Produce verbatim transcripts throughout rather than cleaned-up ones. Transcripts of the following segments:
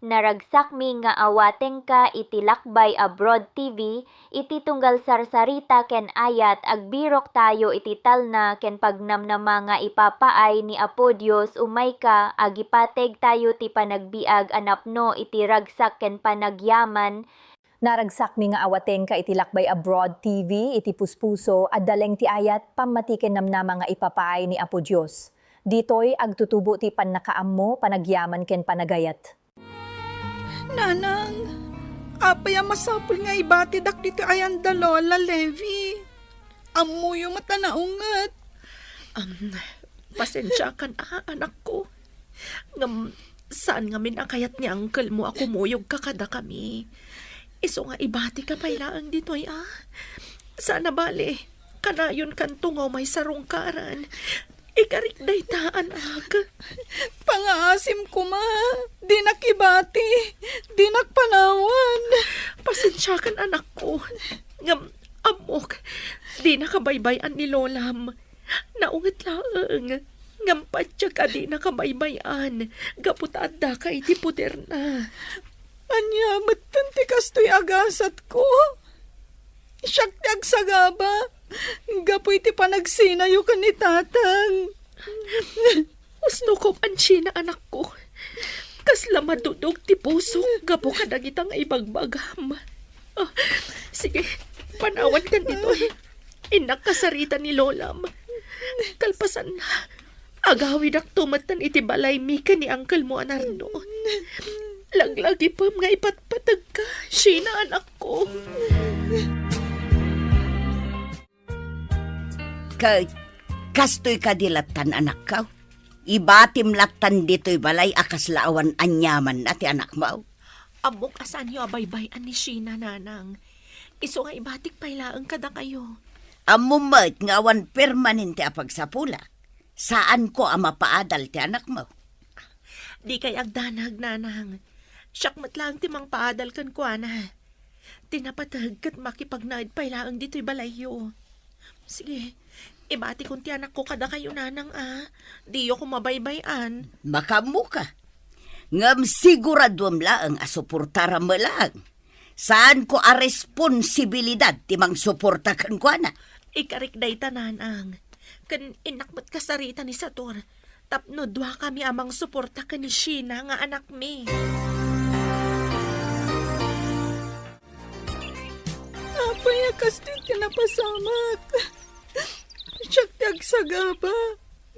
Naragsakmi nga awatengka iti Lakbay Abroad T V, iti tunggal sarsarita ken ayat, agbiroktayo iti talna ken pagnamnama nga ipapaay ni Apo Dios. Umayka, agipategtayo ti panagbiag a napno iti ragsak ken panagyaman. Naragsakmi nga awatengka iti Lakbay Abroad T V, iti puspuso, adda laeng ti ayat, pammati ken namnama nga ipapaay ni Apo Dios. Ditoy, agtutubo ti pannakaammo, panagyaman ken panagayat. Nanang, apay a masapul nga ibatidak ditoy ayan da Lola Levi? Ammoyo met a naunget. Am, pasensiakan a, anakko. Ngem saan ngamin a kayat ni uncle mo a kumuyogka kadakami. Isu nga ibatika pay laeng ditoy a. Saan a bale, kanayonkanto nga umay sarungkaran. Ikarik dayta, anak. Pangaasim koma, dinak ibati, dinak panawan. Pasensiakan, anakko. Ngem, ammok, dinaka baybay-an ni lolam. Naunget laeng. Ngem patiek a dinaka baybay-an, gapu ta addaka iti poderna. Ania metten ti kastoy a gasatko? Siak ti agsagaba gapu iti panagsinayo ken ni Tatang. Usnokok, Anchina, anakko. Kasla madudog ti pusok gapu kadagita nga ibagbagam. Ah, sige, panawankan ditoy. Innak kasarita ni lolam. Kalpasanna, agawidakto metten iti balaymi ken ni uncle mo a Nardo. Laglagipem nga ipatpategka, Sheena, anakko. Ket kastoy kadi lattan, anakko? Ibatim lattan ditoy balay a kasla awan aniamanna ti anakmo? Ammok a saanyo a baybay-an ni Sheena, nanang. Isu nga ibatik pay laeng kadakayo. Ammom met nga awan permanente a pagsapulak. Saanko a mapaadal ti anakmo. Dikay agdanag, nanang. Siak met laeng ti mangpaadal kenkuana. Ti napateg ket makipagnaed pay laeng ditoy balayyo. Sige, ibatikon ti anakko kadakayo, nanang, a. Diyo koma baybay-an. Makaammoka. Ngem siguraduem laeng a suportaram met laeng. Saanko a responsibilidad ti mangsuporta kenkuana. Ikarik dayta, nanang. Ken innak met kasarita ni Sator. Tapno duakami a mangsuporta ken ni Sheena nga anakmi. Apay a kastoy ti napasamak? Siak ti agsagaba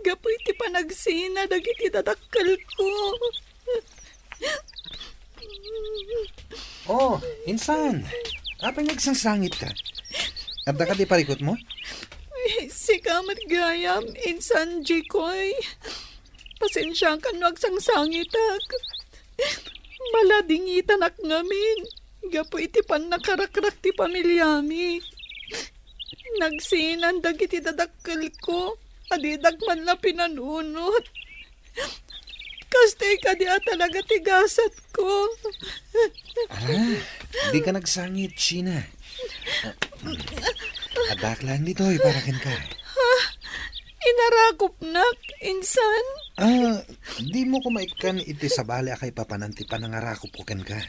gapu iti panagsina dagiti dadakkelko. Oh, insan. Apay nga agsangsangitka? Adda kadi parikutmo? Ay, sika met gayam, insan Jikoy. Pasensiakan no agsangsangitak. Maladingitanak ngamin gapu iti pannakarakrak ti pamiliami. Nagsinan dagiti dadakkelko a didak man la pinanunot. Kastoy kadi a talaga ti gasatko. Ala, dika nagsangit, Sheena. Ah, addak laeng ditoy para kenka. Ha? Inarakopnak, insan? Ah, dimo koma ikkan iti sabali a kaipapanan ti panangarakopko kenka.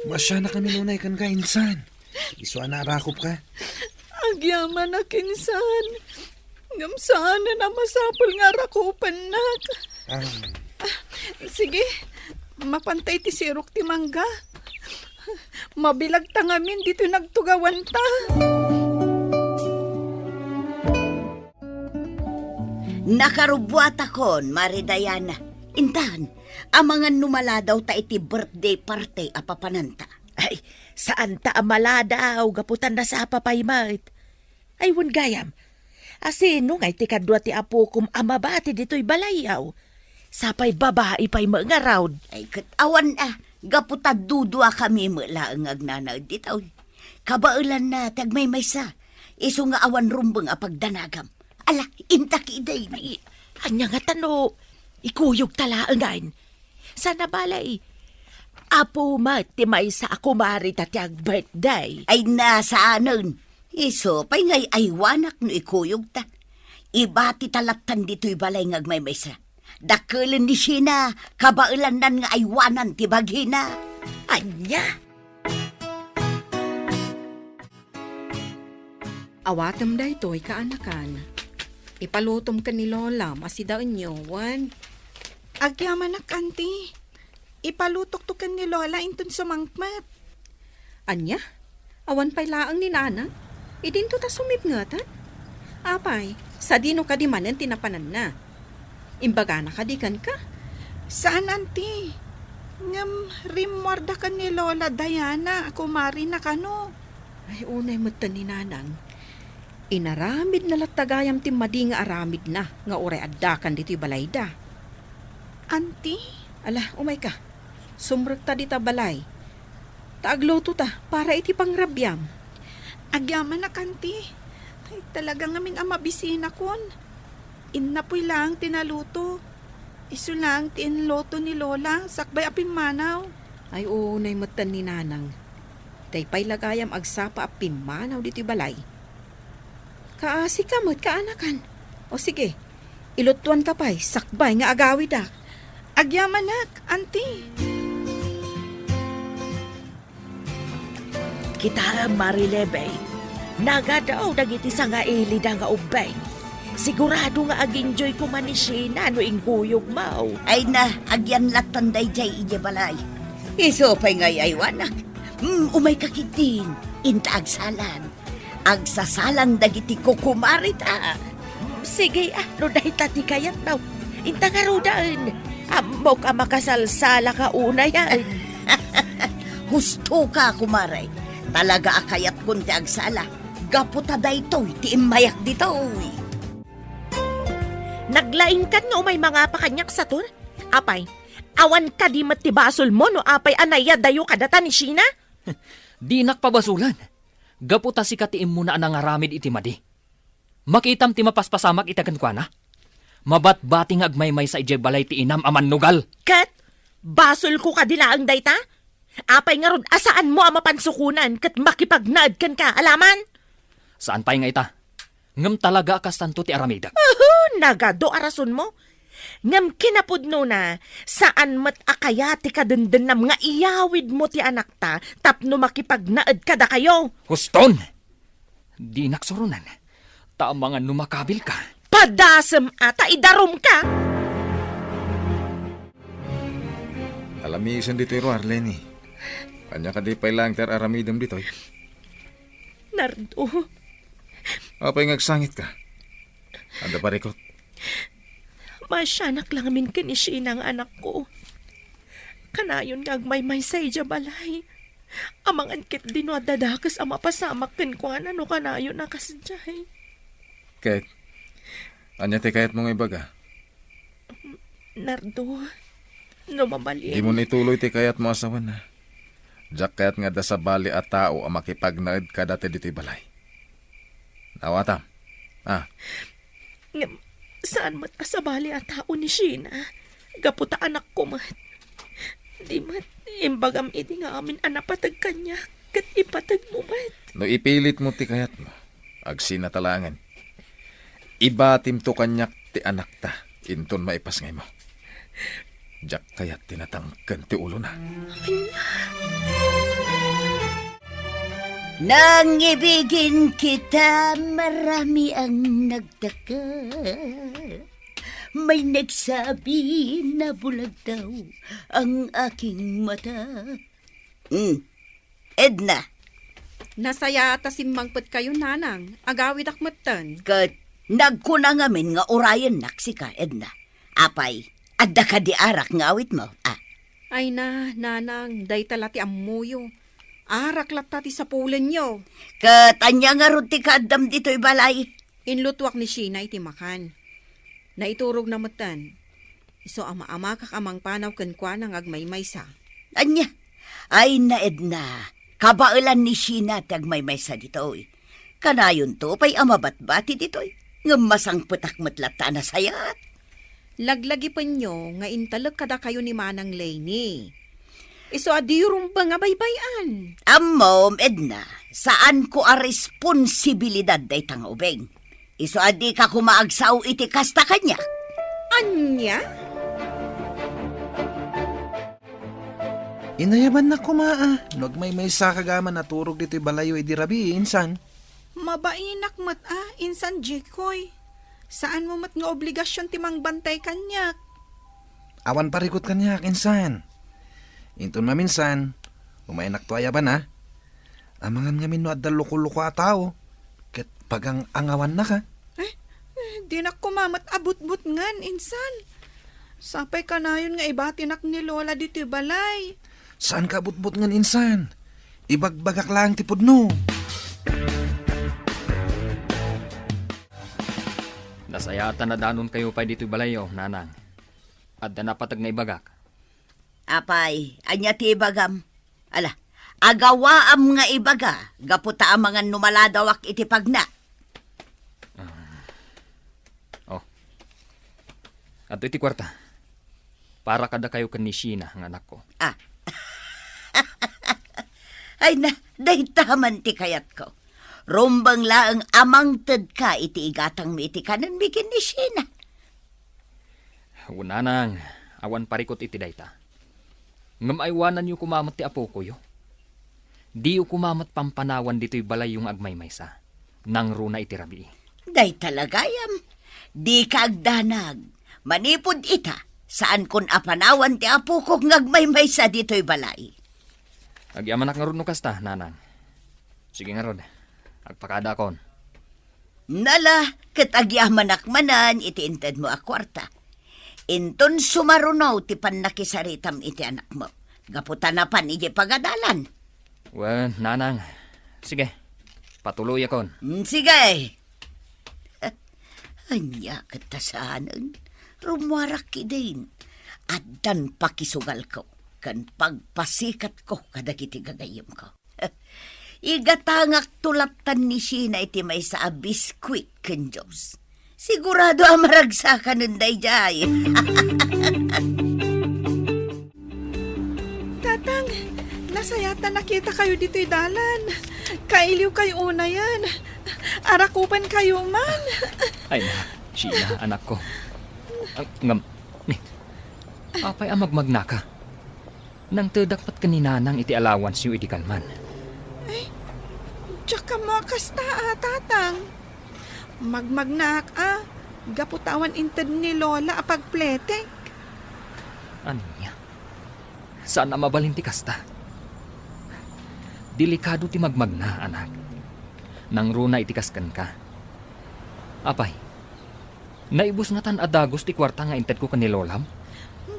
Maasianakami unay kenka, insan. Isu a naarakopka. Agyamanak, insan. Ngem saanen a masapul nga arakupennak. Ah. Sige, mapanta iti sirok ti mangga. Mabilagta ngamin ditoy nagtugawanta. Nakarubuatakon, Mari Diana. Intan, amangan no maladawta iti birthday party a papananta. Ay, saanta a maladaw gapu ta nasapa pay met. Ay, wen gayam, asino ngay ti kadua ti apokom a mabati ditoy balayyo? Sapay babai pay met ngarud. Ay, ket awan a, gapu ta duduakami met laeng nga agnanaed ditoy. Kabaelanna ti agmaymaysa, isu nga awan rumbeng a pagdanagam. Ala, intak idi. Ay, ania ngata no ikuyogta laengen? Saan a bale, apo met ti maysa a kumarita ti agbirthday. Ay, saanen. Isu pay nga ay-aywanak no ikuyogta. Ibatita lattan ditoy balay nga agmaymaysa. Dakkelen ni Sheena, kabaelannan nga aywanan ti bagina. Ania? Awatem daytoy, kaanakan. Ipalutom ken ni Lola, masidaenyo, wen? Agyamanak, Auntie. Ipalutok to ken ni Lola inton sumangpet. Ania? Awan pay laeng ni Nanang? Idinto ta sumipngeten? Apay, sadino kadi manen ti napananna? Imbagana kadi kenka? Saan, Auntie. Ngem rimmuarda ken ni Lola Diana a kumarina kano. Ay, unay metten ni Nanang. Inaramidna latta gayam ti madi nga aramidna nga uray addakan ditoy balayda. Auntie? Ala, umayka. Sumrekta dita balay. Ta aglutota para iti pangrabiam. Agyamanak, Auntie. Ay, talaga ngamin a mabisinakon. Innapoy laeng ti naluto. Isu laeng ti inluto ni Lola sakbay a pimmanaw. Ay, unay metten ni Nanang. Tay pay la gayam agsapa a pimmanaw ditoy balay. Kaasika met, kaanakan. O sige, ilutuanka pay sakbay nga agawidak. Agyamanak, Auntie. Kitaem, Mari Lebeng, nagadaw dagiti sangailida nga ubbing. Sigurado nga ag-enjoy koma ni Sheena no ingkuyogmo. Ay na, agyan lattan daydiay idiay balay. Isu pay nga ay-aywanak. Mm, umayka ketdin, inta agsalan. Agsasalan dagiti kukumarita. Sige, ah, no dayta ti kayatmo, inta ngaruden. Ammok a makasalsalaka unayen. Hustoka, kumare. Talaga a kayatkon ti agsala. Gapu ta daytoy ti immayak ditoy. Naglaingkan nga umay mangapa kaniak, Satur? Apay, awan kadi met ti basolmo no apay a naiyadayo kadata ni Sheena? Dinak pabasolen. Gapu ta sika ti immuna a nangaramid iti madi. Makitam ti mapaspasamak ita kenkuana? Mabatbati nga agmaymaysa idiay balay ti inam a mannugal. Ket basolko kadi laeng dayta? Apay ngarud a saanmo a mapansukonan ket makipagnaed kenka, alaman? Saan pay nga ita. Ngem talaga a kastanto ti aramidek. Uhu, nagadu a rasonmo. Ngem kinapudnona, saan met a kayat ti kadendennam nga iyawidmo ti anakta tapno makipagnaed kadakayo. Huston! Dinak suronen. Ta amangan no makabilka. Padasem a ta idarumka! Alamisen ditoy ruar, Leni. Ania kadi pay laeng ti ar-aramidem ditoy? Nardo. Apay nga agsangitka? Adda parikut? Maasianak la ngamin ken ni Sheena nga anakko. Kanayon nga agmaymaysa idiay balay. Amangan ketdi no adda dakes a mapasamak kenkuana no kanayon a kasdiay. Ket, ania ti kayatmo nga ibaga? Nardo, no mabalin. Dimo ituloy ti kayatmo a sawen. Diak kayat nga adda sabali a tao a makipagnaed kadata ditoy balay. Awatam. Ah. Ngem, saan met a sabali a tao ni Sheena. Gapu ta anakko met. Di met, imbagam idi nga amin a napateg kaniak, ket ipateg mo met. No ipilitmo ti kayatmo, agsinata laengen. Ibatimto kaniak ti anakta, inton maipasngaymo. Diak kayat ti natangken ti ulona. Nangibigin kita, marami ang nagtaka. May nagsabi na bulag daw ang aking mata. Hmm. Edna. Nasayaat a simmangpetkayo, Nanang. Agawidak metten. Ket nagkuna ngamin nga urayennak sika, Edna. Apay, adda kadi arak nga awitmo? Ah. Ay na, Nanang, dayta la ti ammoyo. Arak latta ti sapulenyo. Ket ania ngarud ti kaaddam ditoy balay? Inlutuak ni Sheena iti makan. Naiturogna metten. Isu a maamakak a mangpanaw kenkuana nga agmaymaysa. Ania? Ay na, Edna, kabaelan ni Sheena ti agmaymaysa ditoy. Kanayonto pay a mabatbati ditoy, ngem masangpetak met latta a nasayaat. Laglagipenyo nga intalek kadakayo ni Manang Leni. Isu a diyo rumbeng a baybay-an. Ammom, Edna, saanko a responsibilidad dayta nga ubing. Isu a dika koma agsao iti kasta kaniak. Ania? Inayabannak koma a no agmaymaysa ka gayam a naturog ditoy balayyo idi rabii, insan. Mabainak met a, insan Jikoy. Saanmo met nga obligasion ti mangbantay kaniak. Awan parikut kaniak, insan. Inton maminsan, umaynakto ayaban a. Amangan ngamin no adda loko-loko a tao, ket pagang-angawannaka. Eh, eh, dinak koma met a butbutngen, insan. Sapay kanayon nga ibatinak ni Lola ditoy balay. Saanka a butbutngen, insan. Ibagbagak laeng ti pudno. Nasayaatan a danonkayo pay ditoy balayyo, nanang. Adda napateg nga ibagak. Apay, ania ti ibagam? Ala, agawaam nga ibaga, gapu ta amangan no maladawak iti pagna. Ah. Oh. Adtoy ti kuarta. Para kadakayo ken ni Sheena nga anakko. Ah. Ay na, dayta man ti kayatko. Rumbeng laeng a mangtedka iti igatangmi iti kanenmi ken ni Sheena. Wen, nanang, awan parikut iti dayta. Ngem aywananyo koma met ti apokoyo. Diyo koma met pampanawan ditoy balayyo nga agmaymaysa. Nangruna iti rabii. Dayta la gayam. Dika agdanag. Manipud ita, saankon a panawan ti apokok nga agmaymaysa ditoy balay. Agyamanak ngarud no kasta, nanang. Sige ngarud, agpakadaakon. Nala, ket agyamanak manen iti intedmo a kuarta. Inton sumaruno ti pannakisaritam iti anakmo, gapu ta napan idiay pagadalan. Wen, nanang. Sige, patuloyakon. Mm, sige. Ania ket ta saanen? Rummuarak idin. Addan pakisugalko ken pagpasikatko kadagiti gagayyemko. Igatangakto lattan ni Sheena iti maysa a biskuit ken juice. Sigurado a maragsakanen daydiay. Tatang, nasayaat a nakitakayo ditoy dalan. Kailiwkayo unayen. Arakupankayo man. Ay na, Sheena, anakko. Ah, ngem, ni, apay a magmagnaka? Nangtedak met ken ni Nanang iti allowanceyo idi kalman. Ay, diak ammo a kasta a, Tatang. Magmagnaak a, gapu ta awan inted ni Lola a pagpletek. Ania? Saan a mabalin ti kasta? Delikado ti magmagna, anak. Nangruna iti kas kenka. Apay, naibus ngatan a dagus ti kuarta nga intedko ken ni Lolam?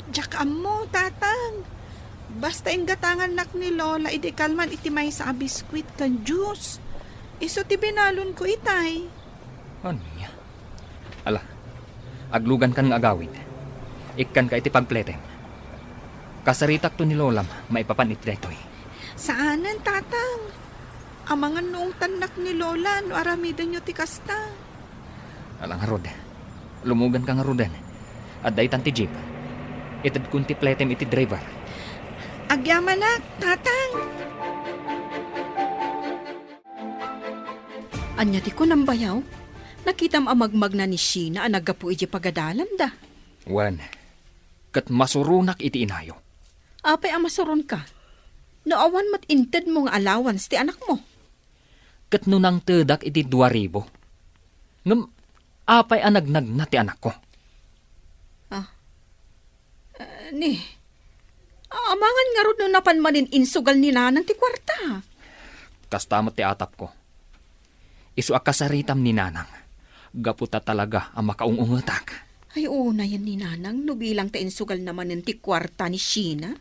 Diak ammo, Tatang. Basta inggatangannak ni Lola idi kalman iti maysa a biskuit ken juice. Isu ti binalonko itay. Ania? Ala, aglugankan nga agawid. Ikkanka iti pagpletem. Kasaritakto ni Lolam maipapan iti daytoy. Saanen, Tatang. Amangan no ungtannak ni Lola no aramidenyo ti kasta. Ala ngarud. Lumuganka ngaruden. Adda itan ti jeep. Itedkon ti pletem iti driver. Agyamanak, Tatang. Ania ti kunam, bayaw? Nakitam a magmagna ni Sheena a naggapu idiay pagadalanda. Wen, ket masuronak iti inayo. Apay a masuronka? No awan met intedmo nga allowance ti anakmo. Ket no nangtedak iti dua ribu, ngem apay a nagnagna ti anakko? Ah. Eh, ni, amangan ngarud no napan manen insugal ni Nanang ti kuarta. Kasta met ti atapko. Isu a kasaritam ni Nanang, gapu ta talaga a makaung-ungetak. Ay, unayen ni Nanang no bilang ta insugalna manen ti kuarta ni Sheena.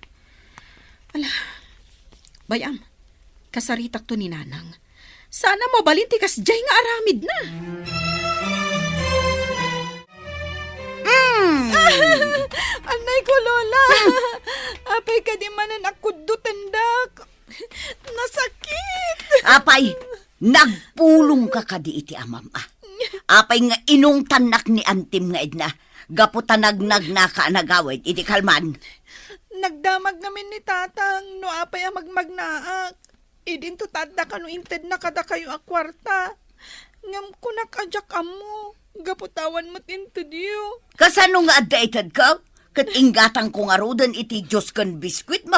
Ala, bay-am, kasaritakto ni Nanang. Saan a mabalin ti kasdiay nga aramidna. Mm. Annay ko, Lola. Apay kadi manen a kuddotendak? Nasakit. Apay, nagpulongka kadi iti amam, a? Apay nga inungtannak ni antim nga idna, gapu ta nagnagnaka a nagawid idi kalman? Nagdamag ngamin ni Tatang no apay a magmagnaak. Idinto ta adda kano intedna kadakayo a kuarta. Ngem kunak a diak ammo, gapu ta awan met intedyo. Kasano nga adda itedko? Ket inggatangko ngaruden iti juice ken biskuitmo.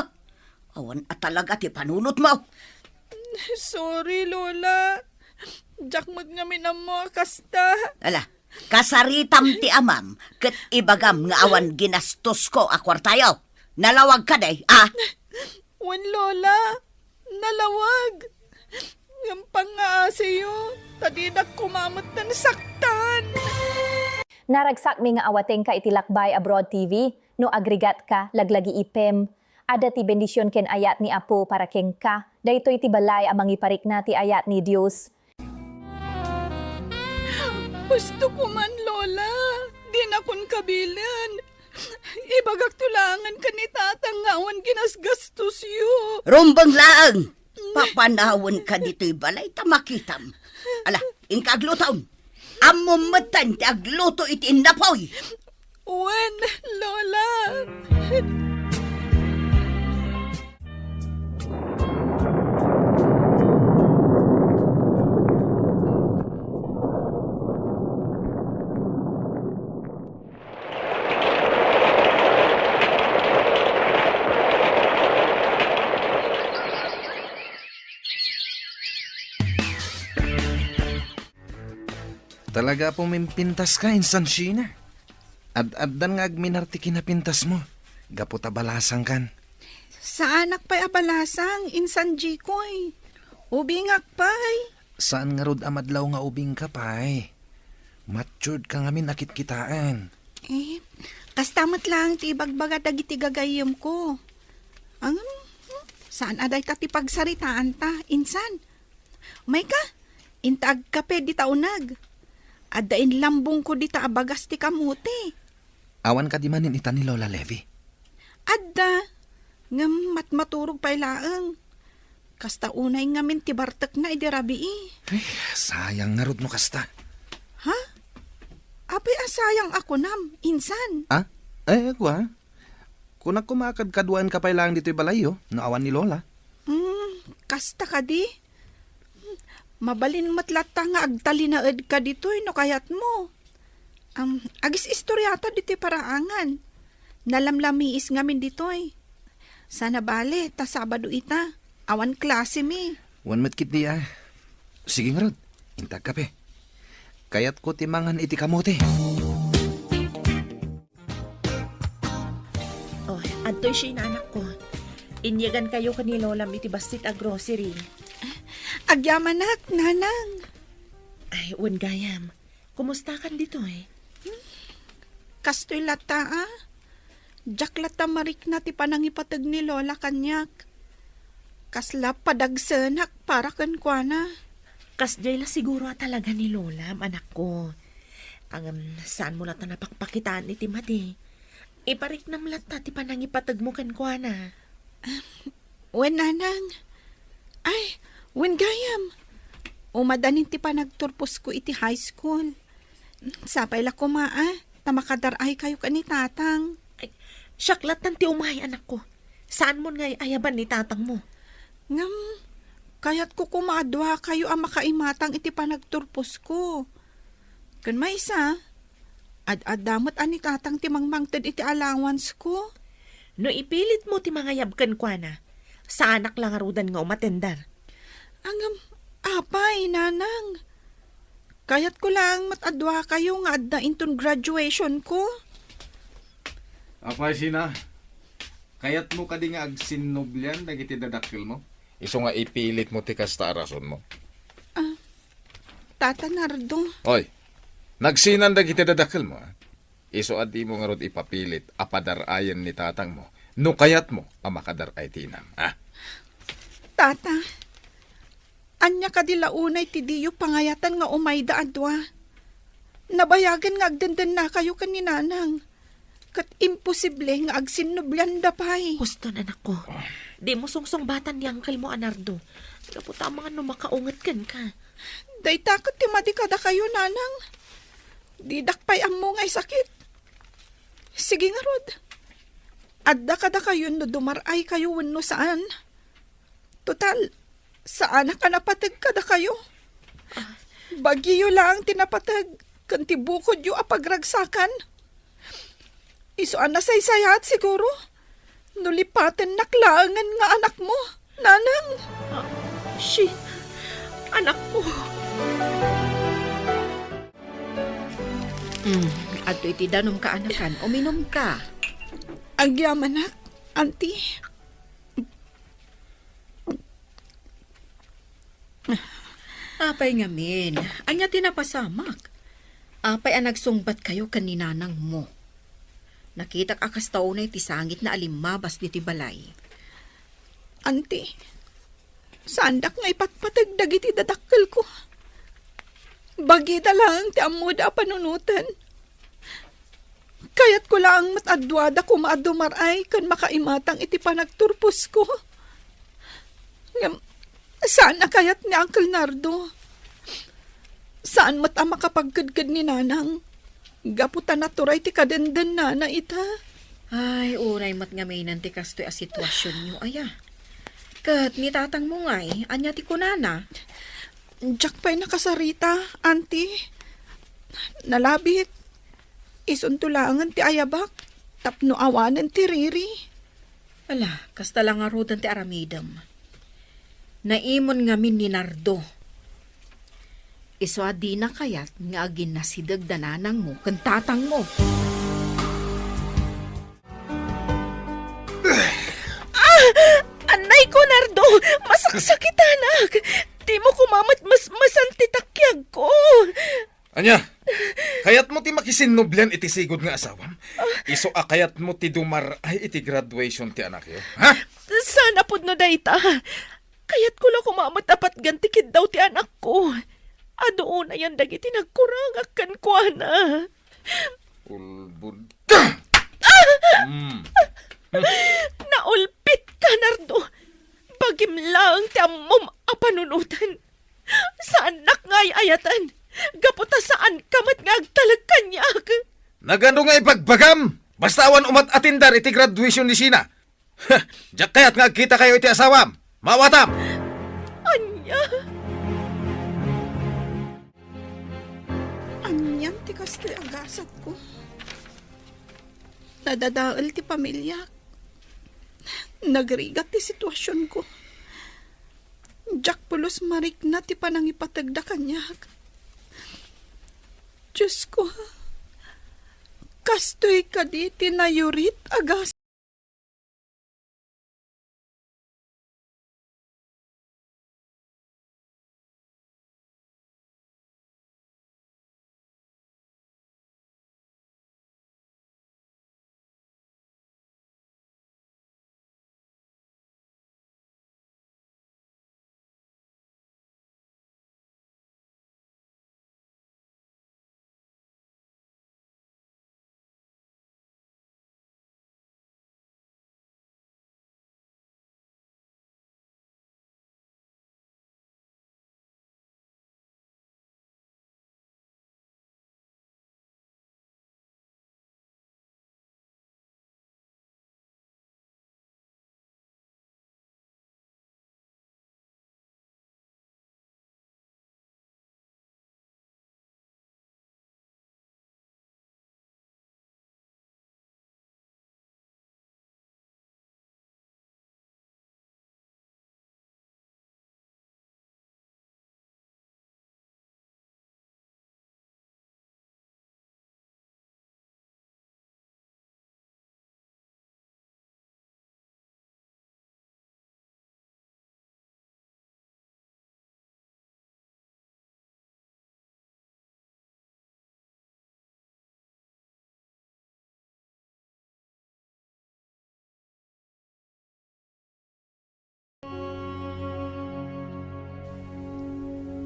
Awan a talaga ti panunotmo. Sorry, Lola. Diak met ngamin ammo a kasta. Ala, kasaritam ti amam ket ibagam nga awan ginastosko a kuartayo. Nalawag kadi, a? Wen, Lola. Nalawag. Ngem pangngaasiyo, ta didak koma metten saktan. Naragsakmi nga awatengka iti Lakbay Abroad T V. No agrigatka, laglagiipem. Adda ti bendision ken ayat ni Apo para kenka. Daytoy ti balay a mangiparikna ti ayat ni Dios. Husto koman, Lola. Dinakon kabilen. Ibagakto laengen ken ni Tatang nga awan ginasgastosyo. Rumbeng laeng! Papanawenka ditoy balay ta makitam. Ala, inka aglutom. Ammom metten ti agluto iti innapoy. Wen, Lola. Talaga a pumimpintaska, insan Sheena. Ad-addan nga agminar ti kinapintasmo, gapu ta balasangkan. Saanak pay a balasang, insan Jikoy. Ubingak pay. Saan ngarud a madlaw nga ubingka pay. Matured ka ngamin a kitkitaen. Eh, kasta met laeng ti ibagbaga dagiti gagayyemko. Ngem, hmm, saan a dayta ti pagsaritaanta, insan. Mayka, inta agkape dita uneg. Adda inlambongko dita a bagas ti kamote. Awan kadi manen ita ni Lola Levy? Adda, ngem matmaturog pay laeng. Kasta unay ngamin ti bartekna idi rabii. Ay, sayang ngarud no kasta. Ha? Apay a sayang a kunam, insan? Ah? Eh, kua? Kunak koma a kadkaduaenka pay laeng ditoy balayyo, no awan ni Lola. Hmm, kasta kadi? Mabalin met latta nga agtalinaedka ditoy no kayatmo. Am, agis-istoriata ditoy paraangan. Nalamlamiis ngamin ditoy. Sana bale, ta Sabado ita. Awan klasemi. Wen met ketdi a. Sige ngarud, inta agkape. Kayatko ti mangan iti kamote. Oh, adtoy Sheena, anakko. Inyegankayo ken ni Lolam iti bassit a grocery. Agyamanak, Nanang. Ay, wen gayam. Kumustakan ditoy? Kastoy latta, a. Diak latta marikna ti panangipateg ni Lola kaniak. Kasla padagsenak para kenkuana. Kasdiay la siguro a talaga ni Lolam, anakko. Ngem, saanmo latta napakpakitaan iti madi. Ipariknam latta ti panangipategmo kenkuana. Wen, Nanang. Ay, wen gayam. Umadanin ti panagturposko iti high school. Sapay la koma, a, ta makadar-aykayo ken ni Tatang. Ay, siak lattan ti umay, anakko. Saanmon nga ay-ayaban ni Tatangmo? Ngem, kayatko koma a duakayo a makaimatang iti panagturposko. Ken maysa, ad-adda met a ni Tatang ti mangmangted iti allowance ko. No ipilitmo ti mangayab kenkuana, saanak la ngaruden nga umatender. Ngem, apay, Nanang? Kayatko laeng met a duakayo nga adda inton graduation ko. Apay, Sheena? Kayatmo kadi nga agsinnublian dagiti dadakkelmo? Isu nga ipilitmo ti kasta a rasonmo? Ah, Tata Nardo. Oy, nagsinan dagiti dadakkelmo, a? Isu a dimo ngarud ipapilit a padar-ayen ni tatangmo no kayatmo a makadar-ay ti inam, a? Tata, ania kadi la unay ti diyo pangayatan nga umayda a dua? Nabayagen nga agdendennakayo ken ni Nanang. Ket imposible nga agsinnublianda pay. Huston, anakko. Dimo sungsungbatan ni angkelmo a Nardo. Gapu ta amangan no makaunget kenka. Dayta ket ti madi kadakayo, Nanang. Didak pay ammo nga isakit. Sige ngarud. Adda kadakayo no dumar-aykayo wenno saan. Total, saanak a napateg kadakayo. Bagyo laeng ti napateg ken ti bukodyo a pagragsakan. Isu a nasaysayaat siguro. No lipatennak laengen nga anakmo, Nanang. Ah, Shin, anakko. Mm, adto iti danum kaanakan, uminum ka. Agyamanak, Auntie. Apay ngamin, ania ti napasamak? Apay a nagsungbatkayo ken ni nanangmo? Nakitak a kasta unay ti sangitna a limmabas ditoy balay. Auntie, saandak nga ipatpateg dagiti dadakkelko. Bagida laeng ti ammoda a panunoten. Kayatko laeng met a duada koma a dumar-ay ken makaimatang iti panagturposko. Ngem, saan a kayat ni Uncle Nardo. Saan met a makapagkedked ni Nanang. Gapu ta naturay ti kadendennana ita. Ay, uray met ngamin ti kastoy a situasionyo, aya. Ket ni tatangmo ngay, ania ti kunana? Diak pay nakasarita, Auntie. Nalabit. Isunto laengen ti ayabak tapno awanen ti riri. Ala, kasta la ngaruden ti aramidem. Naimon ngamin ni Nardo. Isu a dina kayat nga aginnasideg da nanangmo ken tatangmo. Ah! Annay ko, Nardo! Masaksakitanak! Dimo koma met masmasan ti takiagko! Ania? Kayatmo ti makisinnublian iti sigud nga asawam? Isu a kayatmo ti dumar-ay iti graduation ti anakyo? Ha? Saan a pudno dayta. Kayatko la koma met a patgan ti kiddaw ti anakko. Adu unayen dagiti nagkurangak kenkuana. Ulbod ka! Mm. Naulpit ka, Nardo. Bagim laeng ti ammom a panunoten. Saannak nga ay-ayaten. Gapu ta saanka met nga agtalek kaniak. Nagano nga ibagbagam? Basta awan umat-atindar iti graduation ni Sina. Diak kayat nga agkitakayo iti asawam. Maawatam! Ania? Anian ti kastoy a gasatko? Nadadael ti pamiliak. Nagrigat ti situasionko. Diak pulos marikna ti panangipategda kaniak. Diosko, kastoy kadi ti nayurit a gas-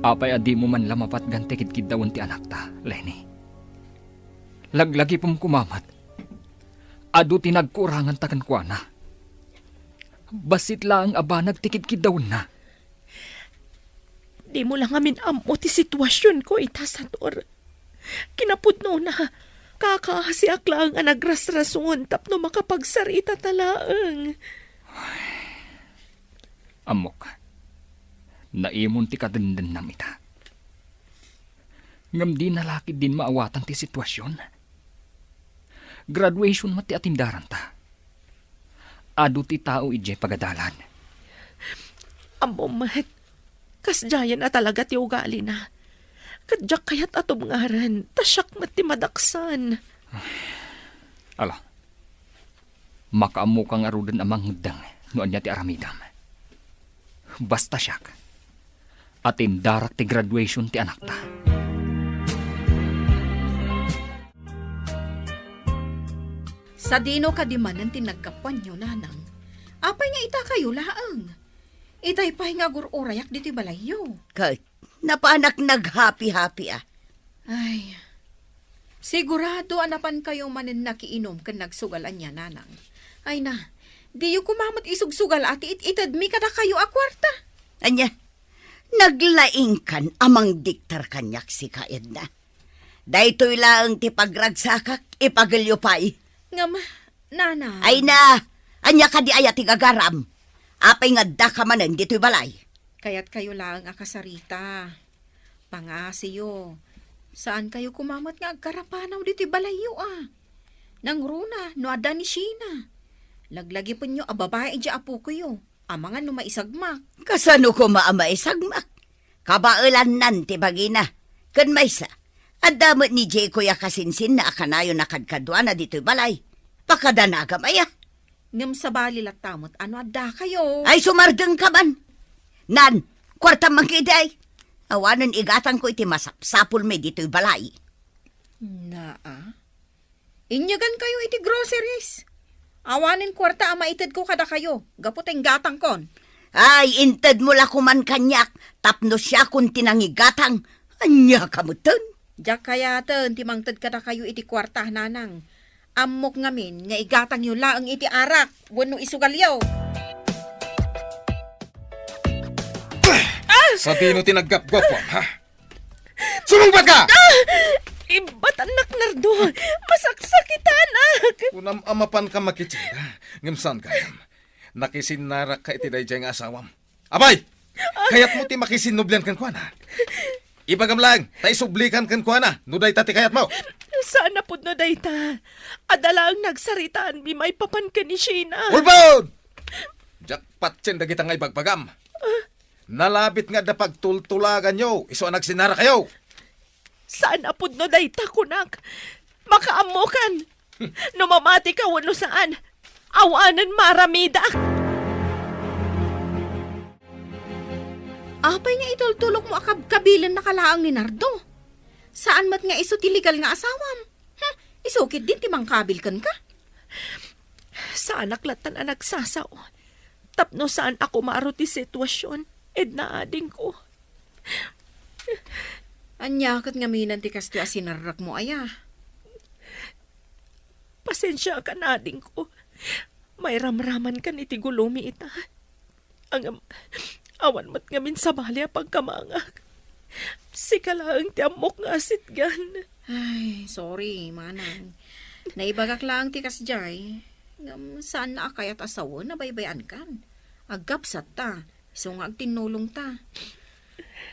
Apay a dimo man la mapatgan ti kidkiddawen ti anakta, Lenny? Laglagipem koma met, adu ti nagkuranganta kenkuana. Bassit laeng a banag ti kidkiddawenna. Dimo la ngamin ammo ti situasionko ita, Sator. Kinapudnona, kakaasiak laeng a nagrasrason tapno makapagsarita ta laeng. Ammok, naimon ti kadendennam ita. Ngem dina la ketdin maawatan ti situasion. Graduation met ti atindaranta. Adu ti tao idiay pagadalan. Ammom met, kasdiayen a talaga ti ugalina. Ket diak kayat a tubngaran, ta siak met ti madaksan. Ala, makaammoka ngaruden a mangeddeng no ania ti aramidem. Basta siak, atendarak ti graduation ti anakta. Sadino kadi manen ti naggapuanyo, Nanang? Apay nga itakayo laeng? Itay pay nga agur-urayak ditoy balayyo. Ket, napanak naghapi-hapi a. Ay, sigurado a napankayo manen nakiinom ken nagsugal ania, Nanang. Ay na, diyo koma met isugsugal a ti it-itedmi kadakayo a kuarta. Ania, naglaingkan a mangdiktar kaniak sika, Edna. Daytoy laeng ti pagragsakak, ipagelyo pay. Ngem, Nanang. Ay na, ania kadi aya ti gagaram? Apay nga addaka manen ditoy balay? Kayatkayo laeng a kasarita. Pangngasiyo. Saankayo koma met nga agkarapanaw ditoy balayyo a. Nangruna no adda ni Sheena. Laglagipenyo a babai idiay apokoyo. Amangan no maisagmak. Kasano koma a maisagmak? Kabaelannan ti bagina. Ken maysa, adda met ni Jeko a kasinsinna a kanayon a kadkaduana ditoy balay. Pakadanagam aya. Ngem sabali latta met a no addakayo. Ay, sumardengka man. Nan, kuartam man ketdi. Awanen igatangko iti masapsapulmi ditoy balay. Naa. Inyagankayo iti groceries. Awanen kuarta a maitedko kadakayo, gapu ta inggatangkon. Ay, intedmo la koman kaniak, tapno siakon ti nangigatang. Ania ka metten? Diak kayaten ti mangted kadakayo iti kuarta, Nanang. Ammok ngamin nga igatangyo laeng iti arak wenno isugalyo. Sadino ti naggapgapam, ha? Sumungbat ka! Ah! Ibatannak, Nardo! Masaksakitanak! Kunam a mapanka makitsinda, ngem saan gayam. Nakisinnarakka iti daydiay nga asawam. Apay! Kayatmo ti makisinnublian kenkuana? Ibagam laeng, ta isublikan kenkuana, no dayta ti kayatmo. Saan a pudno dayta. Adda laeng nagsaritaanmi maipapan ken ni Sheena. Ulbod! Diak patien dagita nga ibagbagam. Nalabit nga adda pagtultulaganyo, isu a nagsinnarakayo. Saan a pudno dayta, kunak. Makaammokan. No mamatika wenno saan, awanen maaramidak. Apay nga itultulokmo a kabkabilennaka laeng ni Nardo? Saan met nga isu ti legal nga asawam? Hmm, isu ketdin ti mangkabil kenka? Saanak lattan a nagsasao. Tapno saan a kumaro ti sitwasyon, Edna adingko. Ania ket ngamin ti kastoy a sinarrakmo aya? Pasensiakan, adingko. Mairamramankan iti gulomi ita. Ngem, awan met ngamin sabali a pagkamangak. Sika laeng ti ammok nga asitgan. Ay, sorry, manang. Naibagak laeng ti kasdiay. Ngem, saan a kayat a sawen a baybay-ankan. Agkapsat ta. Isu nga agtinnulong ta.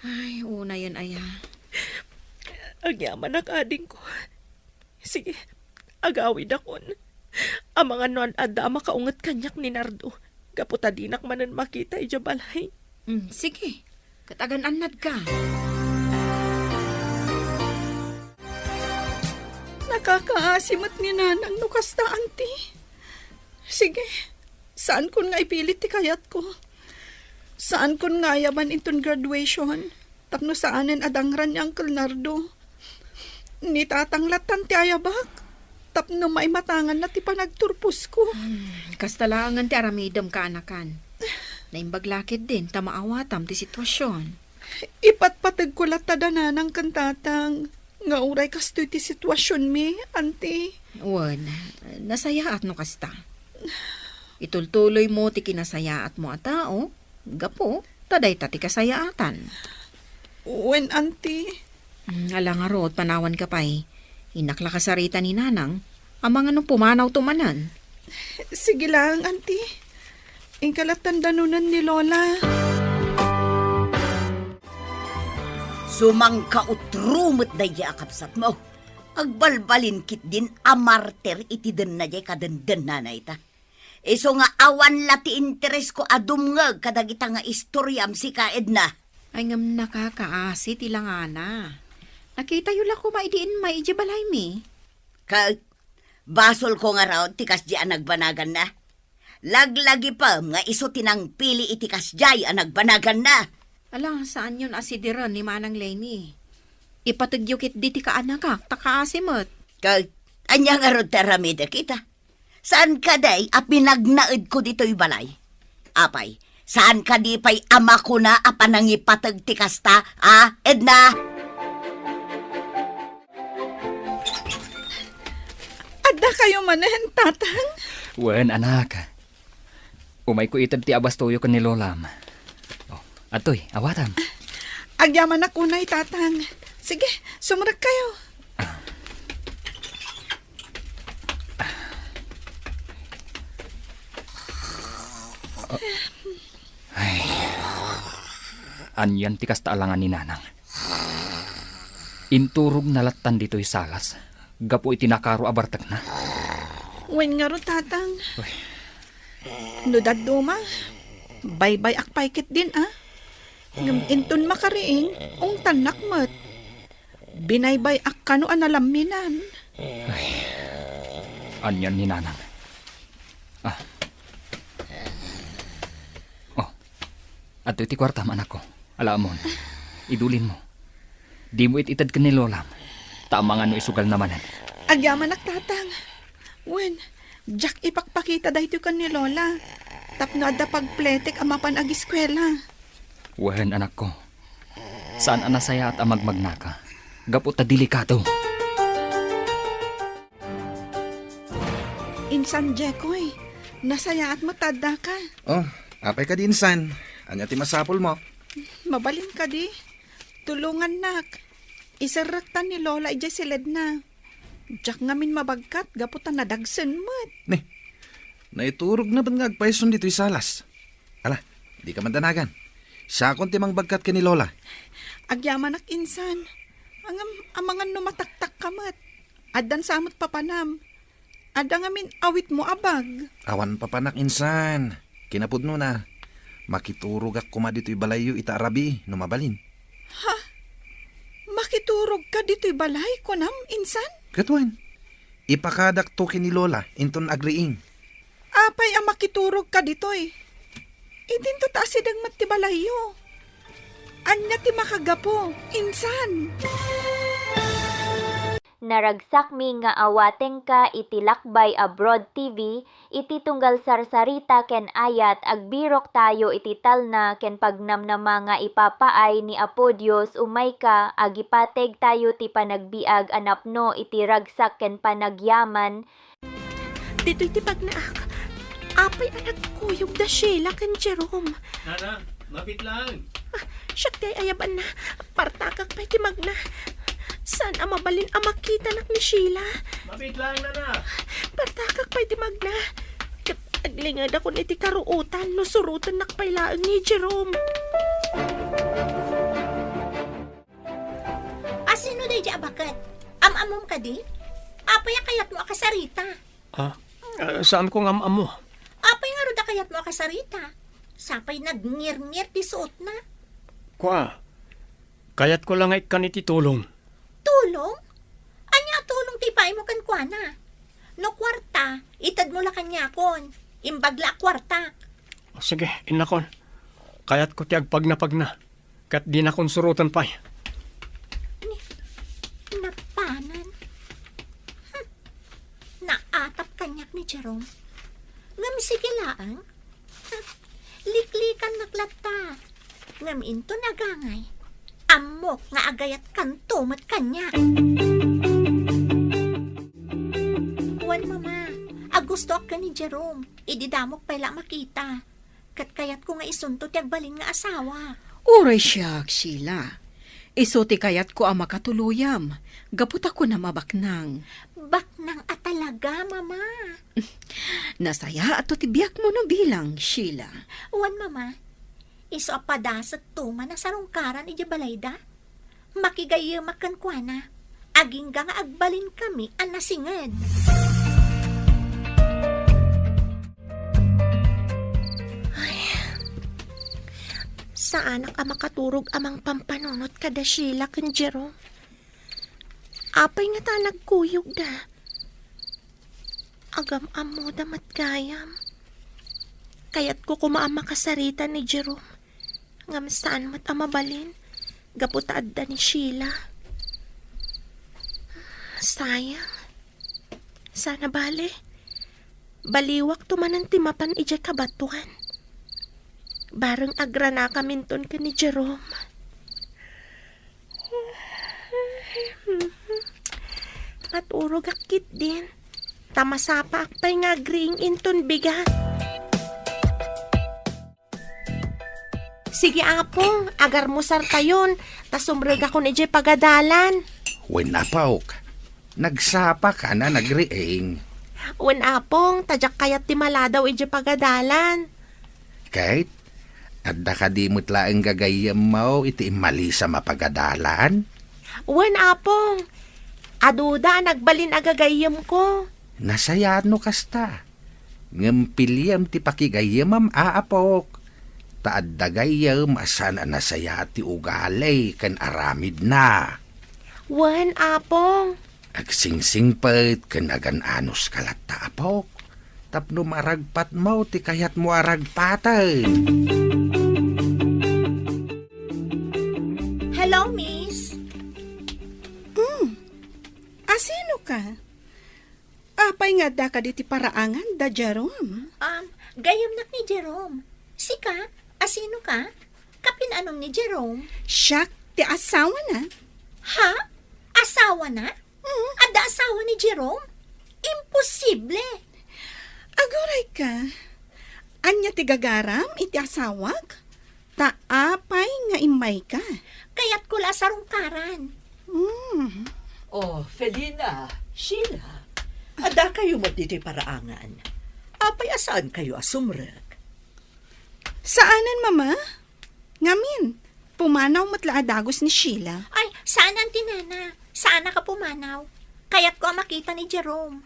Ay, unayen aya. Agyamanak, adingko. Sige, agawidakon. Amangan no ad-adda a makaunget kaniak ni Nardo, gapu ta dinak manen makita idiay balay. Mm, sige. Ket agan-annadka. Nakakaasi met ni Nanang no kasta, Auntie. Sige, saankon nga ipilit ti kayatko. Saankon nga ayaban inton graduation, tapno saanen a dangran ni Uncle Nardo. Ni Tatang lattan ti ayabak, tapno maimatanganna ti panagturposko. Hmm, kasta laengen ti aramidem, kaanakan. Naimbag la ketdin ta maawatam ti sitwasion. Ipatpategko latta da Nanang ken Tatang nga uray kastoy ti situasionmi, Auntie. Wen, nasayaat no kasta. Itultuloymo ti kinasayaatmo a tao, gapu ta dayta ti kasayaatan. Wen, Auntie. Hmm, ala ngarud, panawanka pay. Innak la kasarita ni Nanang, amangan no pumanawto manen. Sige laeng, Auntie. Inka lattan danonen ni Lola. Sumangkautro met daydiay a kabsatmo. Agbalbalin ketdin a martir iti denna diay kadendennana ita. Isu nga awan la ti interesko a dumngeg kadagita nga istoriam sika, Edna. Ay, ngem nakakaasi ti langana. Nakitayo la koma idi immay idiay balaymi. Ket basolko ngarud ti kasdiay a nagbanaganna. Laglagipem nga isu ti nangpili iti kasdiay a nagbanaganna. Ala, saanyon a sidiren ni Manang Lenny. Ipategyo ketdi ti kaanakak, ta kaasi met. Ket ania ngarud ti aramidek ita? Saan kadi a pinagnaedko ditoy balay? Apay, saan kadi pay a makuna a panangipateg ti kasta, a, Edna? Adda kayo manen, Tatang? Wen, anak. Umayko ited ti abastoyo ken ni Lolam. Oh, adtoy, awatam. Agyamanak unay, Tatang. Sige, sumrek kayo. Ay, anian ti kasta a langan ni Nanang? Inturogna lattan ditoy salas gapu iti nakaro a bartekna. Wen ngarud, Tatang. Uy. No dadduma, baybay-ak pay ketdin, a? Ngem inton makariing, ungtannak met. Binaybay-ak kano a nalamminan. Ay, anian ni Nanang? Ah. Oh, adtoy ti kuartam, anakko. Ala, ammom. Idulinmo. Dimo it-ited ken ni Lolam. Ta amangan no isugalna manen. Agyamanak, Tatang. Wen, diak ipakpakita daytoy ken ni Lola. Tapno adda pagpletek a mapan agiskuela. Wen, anakko. Saan a nasayaat a magmagnaka. Gapu ta delikado. Insan Jekoy, nasayaat met ta addaka. Oh, apay kadi insan? Ania ti masapulmo? Mabalin kadi? Tulongannak. Iserrektan ni Lola idiay siledna. Diak ngamin mabagkat gapu ta nadagsen met. Ni, naiturogna met nga agpayson ditoy salas. Ala, dika mandanagan. Siakon ti mangbagkat ken ni Lola. Agyamanak insan. Ngem amangan no mataktakka met. Addan sa met papanam. Adda ngamin awitmo a bag. Awan papanak insan. Kinapudnona, makiturogak koma ditoy balayyo ita a rabii no mabalin. Ha? Makiturogka ditoy balay, kunam, insan? Ket wen, ipakadakto ken ni Lola inton agriing. Apay a makiturogka ditoy? Idinto ta asideg met ti balayyo. Ania ti makagapu, insan? Naragsakmi nga awatengka iti Lakbay Abroad T V iti tunggal sarsarita ken ayat. Agbiroktayo iti talna ken pagnamnama nga ipapaay ni Apo Dios umayka, agipateg tayo ti panagbiag a napno iti ragsak ken panagyaman. Ditoy ti bagnaak. Apay a nagkuyog da Sheila ken Jerome? Nana, mabit lang. Ah, siak ti ay-ayabanna. Partakak pay ti magna. Saan a mabalin a makitanak ni Sheila? Mabit lang, Nana. Partakak pay ti magna. Ket aglingedakon iti karuotan no surotennak pay laeng ni Jerome. A, sino daydi a baket? Am-ammom kadi? Apay a kayatmo a kasarita? Ah, ah, saanko nga am-ammo. Apay ngarud a kayatmo a kasarita? Sapay nagngirngir ti suotna. Kua, kayatko la nga ikkan iti tulong. Tulong? Ania a tulong ti ipaaymo kenkuana? No kuarta, itedmo la kaniakon. Imbag la a kuartak. O, sige, innakon. Kayatko ti agpagnapagna. Ket dinakon suroten pay. Ni, napanan. Hmm. Naatap kaniak ni Jerome. Ngem sige laeng. Hmm. Liklikannak latta. Ngem inton agangay, ammok nga agayatkanto met kaniak. Wen, Mama, agustoak ken ni Jerome. Idi damok pay la a makita. Ket kayatko nga isunto ti agbalin nga asawa. Uray siak, Sheila. Isu ti kayatko a makatuloyam, gapu ta kunam a baknang. Baknang a talaga, Mama. Nasayaat ti biagmo no bilang, Sheila. Wen, Mama. Isu a padasekto man a sarungkaran idiay balayda. Makigayyemak kenkuana, agingga nga agbalinkami a nasinged. Saanak a makaturog a mangpampanunot kada Sheila ken Jerome. Apay ngata nagkuyogda? Agam-ammoda met gayam. Kayatko koma a makasarita ni Jerome, ngem saan met a mabalin gapu ta adda ni Sheila. Sayang. Sana bale, baliwakto manen ti mapan idiay kabatoan. Bareng agranakaminton ken ni Jerome. Maturogak ketdin, ta masapaak pay nga agriing inton bigat. Sige, Apong, agarmusartayon, ta sumrekakon idiay pagadalan. Wen, Apok, nagsapaka a nagriing. Wen, Apong, ta diak kayat ti maladaw idiay pagadalan. Ket, adda kadi met laeng gagayyemmo iti immalisa a pagadalan? Wen, Apong, aduda a nagbalin a gagayyemko. Nasayaat no kasta. Ngem piliem ti pakigayyemam, Apok, ta adda gayyem a saan a nasayaat ti ugali ken aramidna. Wen, Apong. Agsingsingpet ken agan-anuska latta, Apok, tapno maragpatmo ti kayatmo a ragpaten. Hello, miss. Hmm. Asino ka? Apay nga adda kadi ti paraangan da Jerome? Um, gayyemnak ni Jerome. Sika, asino ka? Kapin-anom ni Jerome? Siak ti asawana. Ha? Asawana? Mm. Adda asawa ni Jerome? Imposible! Aguray ka. Ania ti gagaram iti asawak? Ta apay nga immayka? Kayatko la a sarungkaran. Hmm. Oh, Felina, Sheila, adda kayo met ditoy paraangan. Apay a saan kayo a sumrek? Saanen, Mama. Ngamin, pumanaw met la a dagus ni Sheila. Ay, saan, Auntie Nena. Saanak a pumanaw. Kayatko a makita ni Jerome.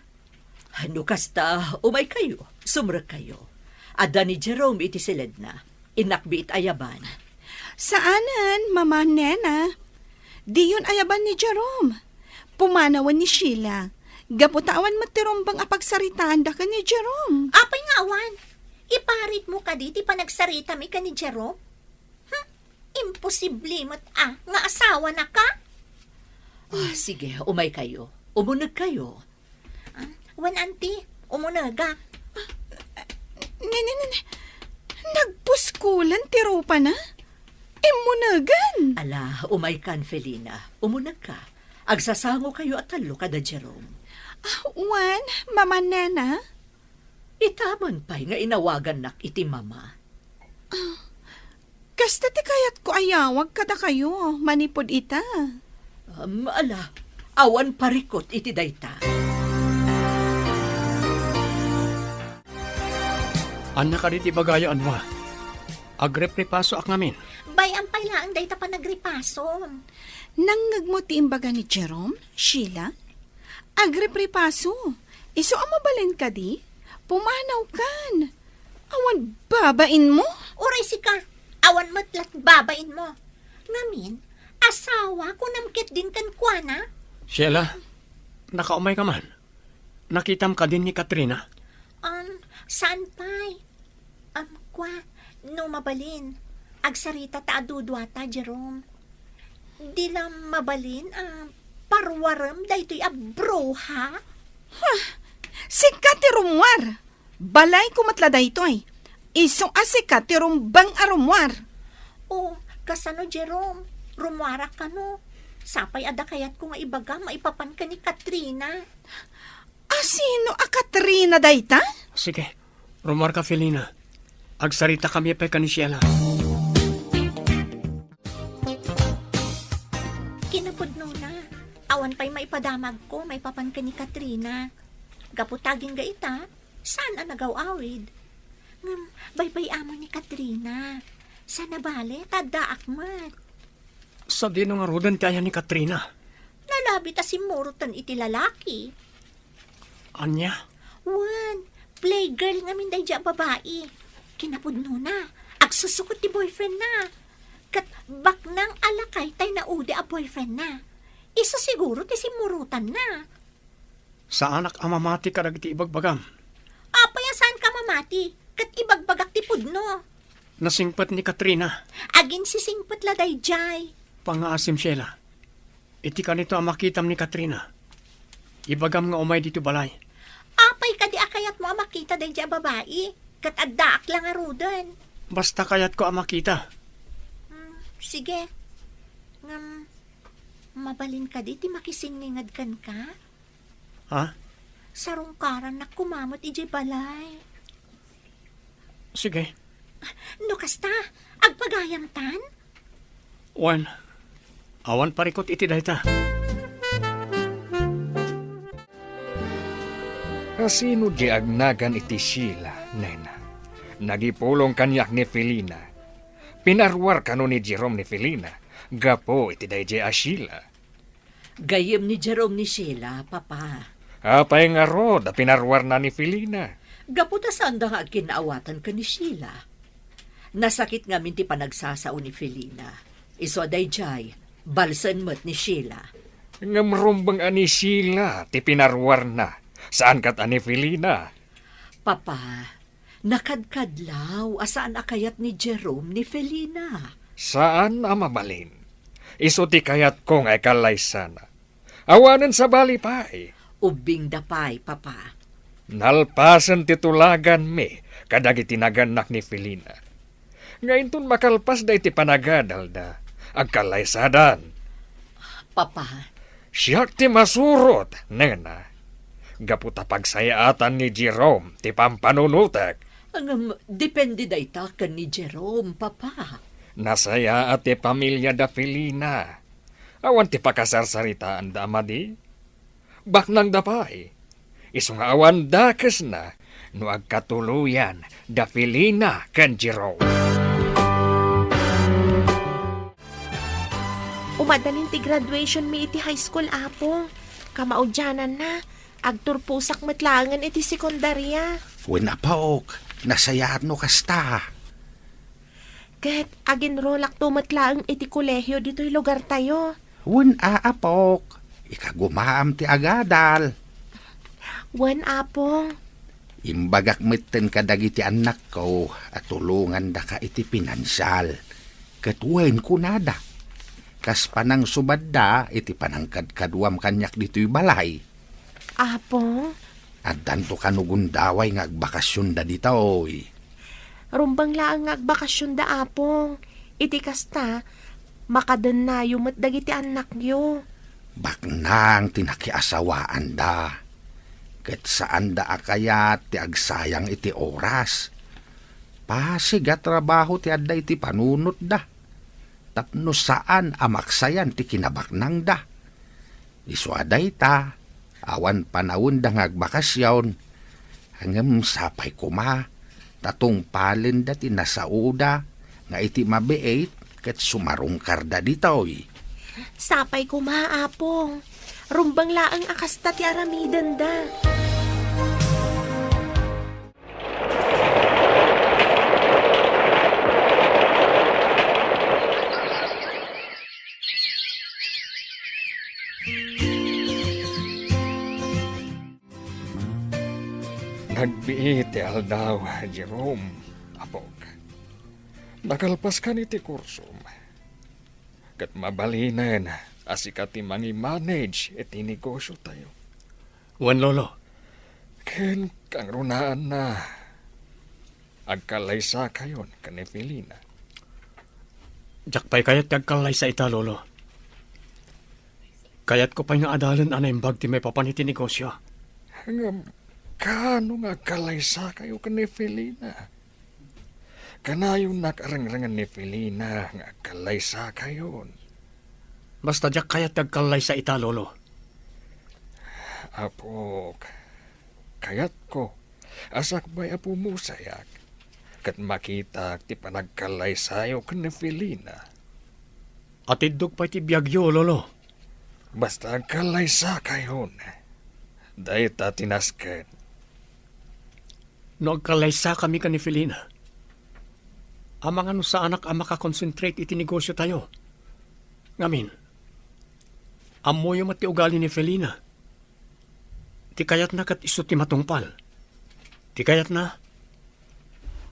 No kasta, umay kayo, sumrek kayo. Adda ni Jerome iti siledna. Innak biit ayaban. Saanen, Mama Nena. Diyon ayaban ni Jerome. Pumanawen ni Sheila. Gapu ta awan met ti rumbeng a pagsaritaanda ken ni Jerome. Apay nga awan? Iparitmo kadi ti panagsaritami ken ni Jerome? Hmm, imposible met a nga asawana ka? Ah, sige, umay kayo. Umuneg kayo. Ah, wen, Auntie, umunegak. Ne, ne, ne, ne. Nagpuskolen ti rupana? Immunegen? Ala, umay kan, Felina. Umuneg ka. Agsasango kayo a tallo kada Jerome. Ah, wen, Mama Nena? Itaman pay nga inawagannak iti mama. Ah, kasta ti kayatko a yawag kadakayo manipud ita. Um, ala, awan parikut iti dayta. Ania kadi ti ibagayo, Anwa? Agripripasoak ngamin. Bay-am pay laeng dayta panagripasom. Nangngegmo ti imbaga ni Jerome, Sheila? Agripripaso, isu a mabalin kadi? Pumanawkan. Awan babainmo? Uray sika, awan met lat babainmo. Ngamin, asawa, kunam ketdin kenkuana? Sheila, nakaumay ka man. Nakitam kadin ni Katrina? Um, saan pay? Um, kua, no mabalin, agsarita ta a duduata, Jerome. Di la mabalin a paruarem daytoy a bruha? Huh! Sika ti rumuar! Balayko met la daytoy. Isu a sika ti rumbeng a rumuar. Oh, kasano, Jerome? Rumuarak kano? Sapay adda kayatko nga ibaga maipapan ken ni Katrina. Asino a Katrina dayta? Sige, rumuarka, Felina. Agsaritakami pay ken ni Sheila. Kinapudnona, awan pay maipadamagko maipapan ken ni Katrina. Gapu ta agingga ita, saan a nagaw-awid. Ngem baybay-amon ni Katrina. Sana bale, ta addaak met. Sadino ngaruden ti ayan ni Katrina? Nalabi ta simmuroten iti lalaki. Ania? Wen, playgirl ngamin daydiay a babai. Kinapudnona, agsusukot ti boyfriendna. Ket baknang a lakay tay naudi a boyfriendna. Isu siguro ti simmurotanna. Saanak a mamati kadagiti ibagbagam. Apay a saanka mamati? Ket ibagbagak ti pudno. Nasingpet ni Katrina. Aginsisingpet la daydiay. Pangngaasim, Sheila. Iti kanito a makitam ni Katrina, ibagam nga umay ditoy balay. Apay kadi a kayatmo a makita daydiay a babai? Ket addaak la ngaruden. Basta kayatko a makita. Hmm, sige. Ngem, mabalin kadi ti makisinninged kenka? Ha? Sarungkarannak koma met idiay balay. Sige. No kasta, agpagayamtan? Wen, awan parikut iti dayta. Asino di agnagan iti Sheila, nena? Nagipulong kaniak ni Felina. Pinaruar kano ni Jerome ni Felina gapu iti daydiay a Sheila. Gayyem ni Jerome ni Sheila, Papa. Apay ngarud a pinaruarna ni Felina? Gapu ta saanda nga agkinnaawatan ken ni Sheila. Nasakit ngamin ti panagsasao ni Felina. Isu a daydiay, balsen met ni Sheila. Ngem rumbeng a ni Sheila ti pinaruarna, saan ket a ni Felina. Papa, nakadkadlaw a saan a kayat ni Jerome ni Felina. Saan a mabalin. Isu ti kayatko nga ikallaysana. Awanen sabali pay. Ubbingda pay, Papa. Nalpasen ti tulaganmi kadagiti nagannak ni Felina. Nga inton makalpasda iti panagadalda, agkallaysadan. Papa. Siak ti masurot, nena. Gapu ta pagsayaatan ni Jerome ti pampanunotek. Ngem, depende dayta ken ni Jerome, Papa. Nasayaat ti pamiliada Felina. Awan ti pakasarsaritaanda a madi. Baknangda pay. Isu nga awan dakesna no agkatuloyan da Felina ken Jerome. Umadalin ti graduation mi iti high school, Apo. Kamaudiananna, agturposak met laengen iti sekundaria. Wen, Apok, nasayaat no kasta. Ket aginrolakto met laeng iti kolehio ditoy lugartayo. Wen a, Apok, ikagumaam ti agadal. Wen, Apong. Imbagak metten kadagiti annakko a tulongandaka iti pinansial. Ket wen kunada, kas panangsubadda iti panangkadkaduam kaniak ditoy balay. Apong? Addanto kano gundaway nga agbakasionda ditoy? Rumbeng laeng nga agbakasionda, Apong. Iti kasta, makadennayo met dagiti annakyo. Baknang ti nakiasawaanda, ket saanda a kayat ti agsayang iti oras. Pasig a trabaho ti adda iti panunotda, tapno saan a maksayan ti kinabaknangda. Isu a dayta, awan panawenda nga agbakasion, ngem sapay koma ta tungpalenda ti nasaoda nga iti mabiit ket sumarungkarda ditoy. Sapay koma, Apong. Rumbeng laeng a kasta ti aramidenda. Nagbiit ti aldaw, Jerome, apok. Nakalpaskan iti kursom. Ket mabalinen a sika ti mangimanage iti negosyotayo. Wen, Lolo. Ken kangrunaanna, agkallaysakayon ken ni Felina. Diak pay kayat ti agkallaysa ita, Lolo. Kayatko pay nga adalen a naimbag ti maipapan iti negosyo. Ngem, kaano nga agkallaysakayo ken ni Felina? Kanayonnak a rengrengen ni Felina nga agkallaysakayon. Basta diak kayat ti agkallaysa ita, Lolo. Apok, kayatko a sakbay a pumusayak ket makitak ti panagkallaysayo ken ni Felina. Atiddog pay ti biagyo, Lolo. Basta agkallaysakayon. Dayta ti nasken. No agkallaysakami ken ni Felina, Amangan no saanak a makakonsentrate iti negosiotayo. Ngamin, ammoyo met ti ugali ni Felina. Ti kayatna ket isu ti matungpal. Ti kayatna,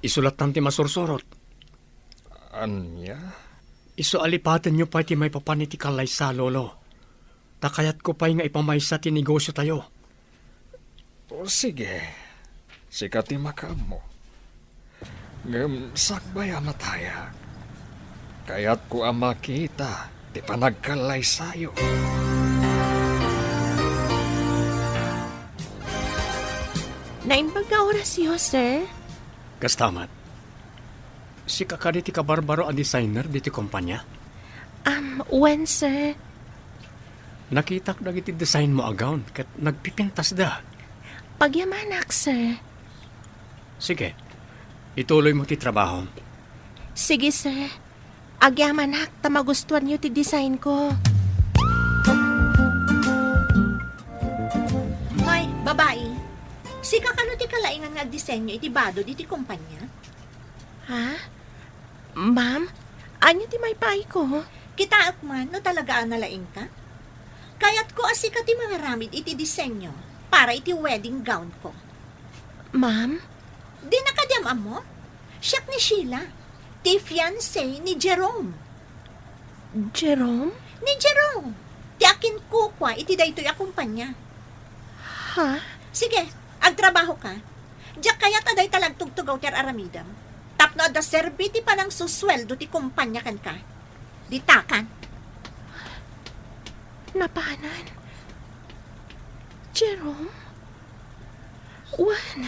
isu lattan ti masursurot. Ania? Isu a lipatenyo pay ti maipapan iti kallaysa, Lolo. Ta kayatko pay nga ipamaysa ti negosiotayo. O, sige. Sika ti makaammo. Ngem sakbay a matayak, kayatko a makita ti panagkallaysayo. Naimbag nga orasyo, sir. Kasta met. Sika kadi ti kabarbaro a designer diti kompanya? Um, wen, sir. Nakitak dagiti design mo a gown ket nagpipintasda. Pagyamanak, sir. Sige, ituloy mo ti trabaho. Sige, sir. Agyamanak ta magustuanyo ti design ko. Hoy, babai. Sika kano ti kalaingan nga agdisenyo iti bado diti kompanya? Ha? Ma'am, ania ti maipaayko? Kitaek man no talaga a nalaingka. Kayatko a sika ti mangaramid iti disenyo para iti wedding gown ko. Ma'am? Dina kadi am-ammo? Siak ni Sheila, ti fiancé ni Jerome. Jerome? Ni Jerome, ti akinkukua iti daytoy a kompanya. Ha? Sige, agtrabaho ka. Diak kayat a dayta la agtugtugaw ti ar-aramidem. Tapno adda serbi ti panangsusueldo ti kompanya kenka. Ditakan. Napanan. Jerome? Wen,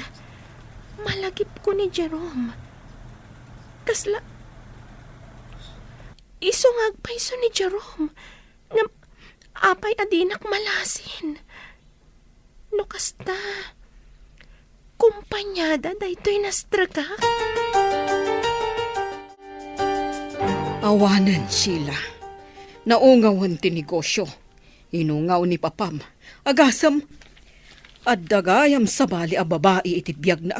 malagipko ni Jerome. Kasla, isu nga agpayso ni Jerome. Ngem apay a dinak malasin? No kasta, kompanyada daytoy nastreka? Awanen, Sheila. Naungawen ti negosio. Inungaw ni papam. Agasem, adda gayam sabali a babai iti biagna.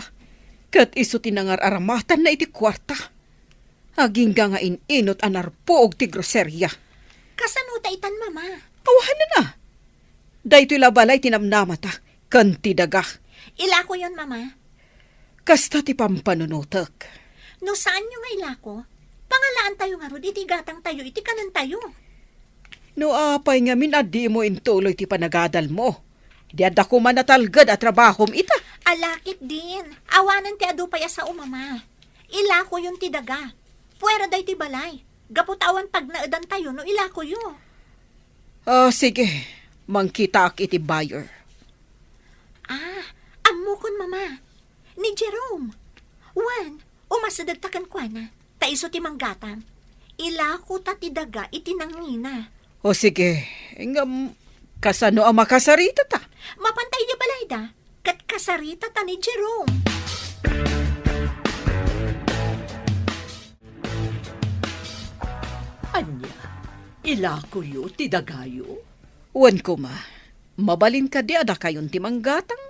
Ket isu ti nangar-aramatanna iti kuarta. Agingga nga in-inut a narpuog ti groseria. Kasano ta itan, Mama? Awanen a. Daytoy la balay ti namnamata ken ti daga. Ilakoyon, Mama. Kasta ti pampanunotek. No saanyo nga ilako, pangalaantayo ngarud iti gatangtayo iti kanentayo. No apay ngamin a dimo intuloy ti panagadalmo, di adda koma natalged a trabahom ita. Ala ketdin, awanen ti adu pay a sao, Mama. Ilakoyon ti daga. Puera daytoy balay. Gapu ta awan pagnaedantayo no ilakoyo. Ah, sige. Mangkitaak iti buyer. Ah, ammokon, Mama. Ni Jerome. Wen, umasidegta kenkuana. Ta isu ti manggatang. Ilakota ti daga iti nangina. O sige, ngem kasano a makasaritata? Mapanta idiay balayda. Ket kasaritata ni Jerome. Ania, ilakoyo ti dagayo? Wen koma, mabalin kadi a dakayon ti manggatang?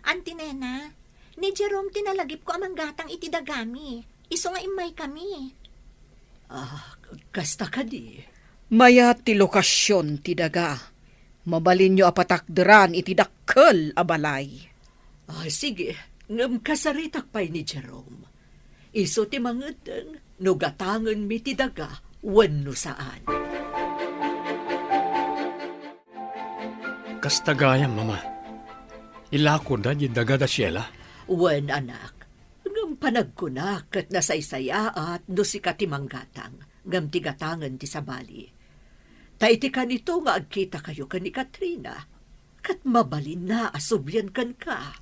Auntie Nena, ni Jerome ti nalagipko a manggatang iti dagami. Isu nga immaykami. Ah, kasta kadi? Mayat ti lokasion ti daga. Mabalinyo a patakderan iti dakkel a balay. Ah, sige, ngem kasaritak pay ni Jerome. Isu ti mangeddeng no gatangenmi ti daga wenno saan. Kasta gayam, Mama. Ilakoda diay daga da Sheila? Wen, anak. Ngem panagkunak ket nasaysayaat no sika ti manggatang, ngem ti gatangen ti sabali. Ta iti kanito nga agkitakayo ken ni Katrina, ket mabalinna a sublien kenka.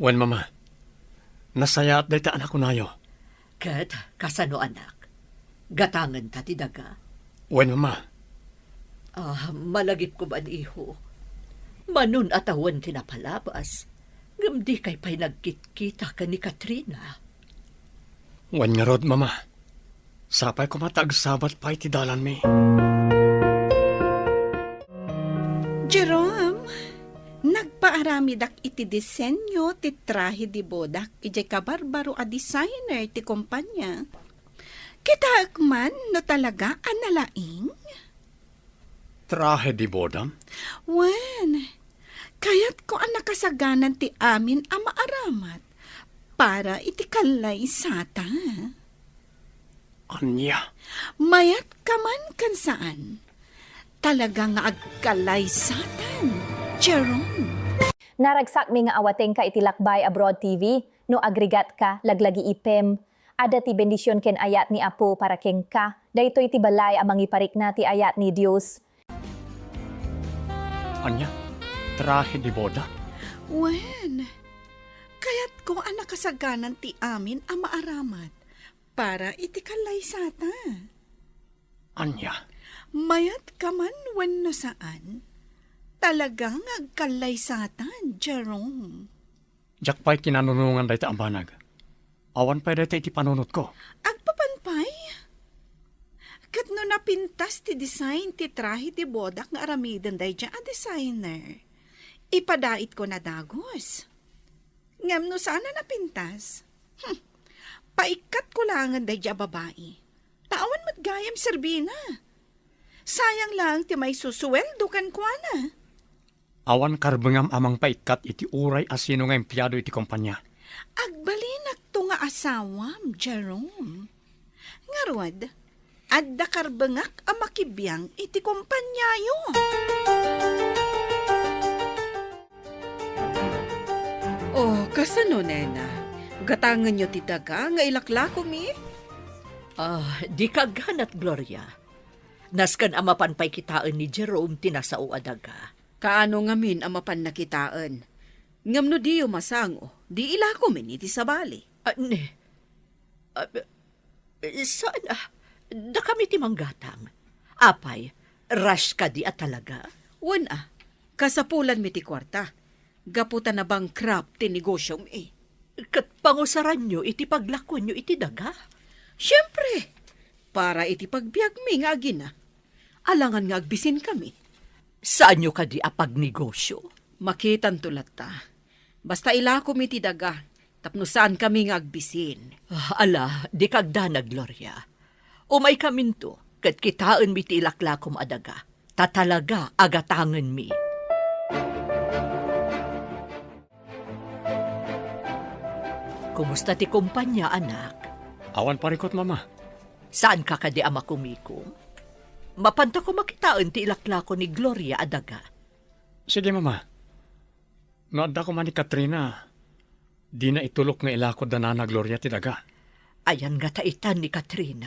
Wen, Mama. Nasayaat dayta a nakunayo. Ket kasano, anak? Gatangenta ti daga? Wen, Mama. Ah, malagipko man, iho. Manon a tawen ti napalabas, ngem dikay pay nagkitkita ken ni Katrina. Wen ngarud, Mama. Sapay koma ta agsabat pay ti dalanmi. Jerome, nagpaaramidak iti disenyo ti trahe de bodak idiay kabarbaro a designer ti kompanya. Kitaek man no talaga a nalaing? Trahe de bodam? Wen, kayatko a nakasaganan ti amin a maaramat para iti kallaysata. Ania? Mayat ka man ken saan, talaga nga agkallaysatan, Jerome. Naragsakmi nga awatengka iti Lakbay Abroad T V. No agrigat ka, laglagi ipem. Adda ti bendision ken ayat ni Apo para kenka. Daytoy ti balay a mangiparikna ti ayat ni Dios. Ania? Trahe de boda? Wen, kayatko a nakasaganan ti amin a maaramat para iti kallaysata. Ania? Mayat ka man wenno saan, talaga nga agkallaysatan, Jerome. Diak pay kinanunongan dayta a banag. Awan pay dayta iti panunotko. Agpapan pay? Ket no napintas ti design ti trahe de bodak nga aramiden daydiay a designer, ipadaitko na dagus. Ngem no saan a napintas, hmm, paikkatko laengen daydiay a babai. Ta awan met gayam serbina. Sayang laeng ti maisusueldo kenkuana. Awan karbengam a mangpaikkat iti uray a sino nga empleado iti kompania. Agbalinakto nga asawam, Jerome. Ngarud, adda karbengak a makibiang iti kompaniayo. Oh, kasano, nena? Gatangenyo ti daga nga ilaklakomi? Ah, dika agganat, Gloria. Nasken a mapan pay kitaen ni Jerome ti nasao a daga. Kaano ngamin a mapanna kitaen? Ngem no diyo masango, di ilakomin iti sabali. Ah, ne. Ah, saan a. Dakami ti manggatang. Apay, rush kadi a talaga? Wen a, kasapulanmi ti kuarta. Gapu ta nabankrupt ti negosyomi. Ket pangusaranyo iti paglakuenyo iti daga? Siempre, para iti pagbiagmi nga agina. Alangan nga agbisinkami. Saanyo kadi a pagnegosyo? Makitanto latta. Basta ilakom iti daga, tapno saankami nga agbisin. Ah, ala, dika agdanag, Gloria. Umaykaminto, ket kitaenmi ti ilaklakom a daga. Ta talaga a gatangenmi. Kumusta ti kompania, anak? Awan parikut, Mama. Saanka kadi a makumikom? Mapanta koma kitaen ti ilaklako ni Gloria a daga. Sige, Mama. No adda koma ni Katrina, dina itulok nga ilako da Nana Gloria ti daga. Ayan ngata itan ni Katrina?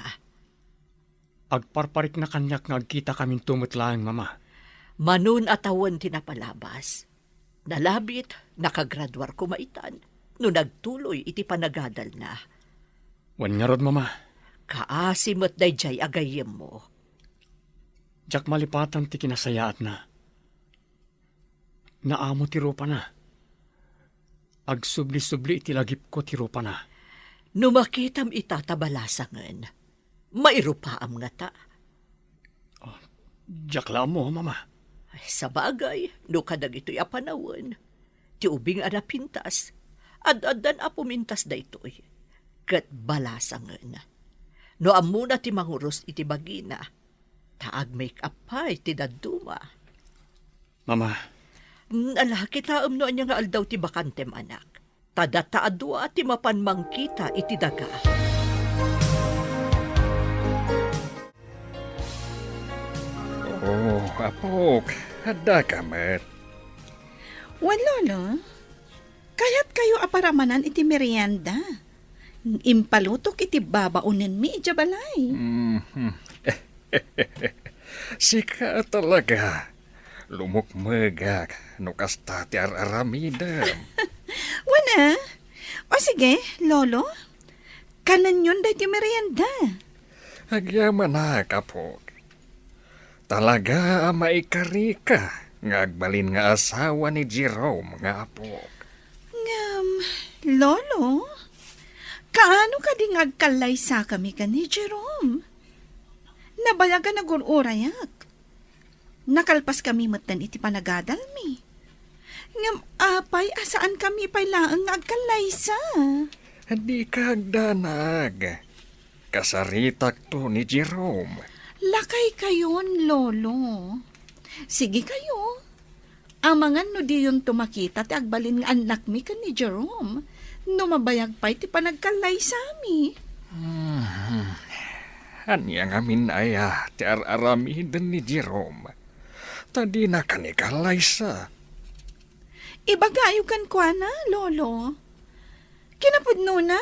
Agparparikna kaniak nga agkitakaminto met laeng, Mama. Mano a tawen ti napalabas. Nalabit, nakagraduar koma itan no nagtuloy iti panagadalna. Wen ngarud, Mama. Kaasi met daydiay a gayyemmo. Diak malipatan ti kinasayaatna. Naamo ti rupana. Agsubli-subli iti lagipko ti rupana. No makitam ita ta balasangen, mairupaam ngata? Oh, diak la ammo, Mama. Ay, sabagay, no kadagitoy a panawen, ti ubing a napintas, ad-addan a pumintas daytoy, ket balasangen. No ammona ti manguros iti bagina, ta ag-make up pay ti dadduma. Mama. Mm, ala, kitaem no ania nga aldaw ti bakantem, anak. Ta data a dua ti mapan mangkita iti daga. Oh, apok, addaka met. Wen, Lolo, kayatkayo a paramanan iti merienda. Impalutok iti babaonenmi idiay balay. Mhm. Sika talaga. Lumukmegak no kasta ti ar-aramidem. Wen a. O sige, Lolo. Kanenyon daytoy merienda. Agyamanak, apok. Talaga a maikarika nga agbalin nga asawa ni Jerome nga apok. Ngem, Lolo, kaano kadi nga agkallaysakami ken ni Jerome? Nabayag a nagur-urayak. Nakalpaskami metten iti panagadalmi. Ngem apay a saankami pay laeng nga agkallaysa? Dika agdanag. Kasaritakto ni Jerome. Lakaykayon, Lolo. Sige kayo. Amangan no diyonto makita ti agbalin nga annakmi ken ni Jerome. No mabayag pay ti panagkallaysami. Hmm. Ania ngamin aya ti ar-aramiden ni Jerome? Ta dina kanikallaysa. Ibagayo kenkuana, Lolo. Kinapudnona,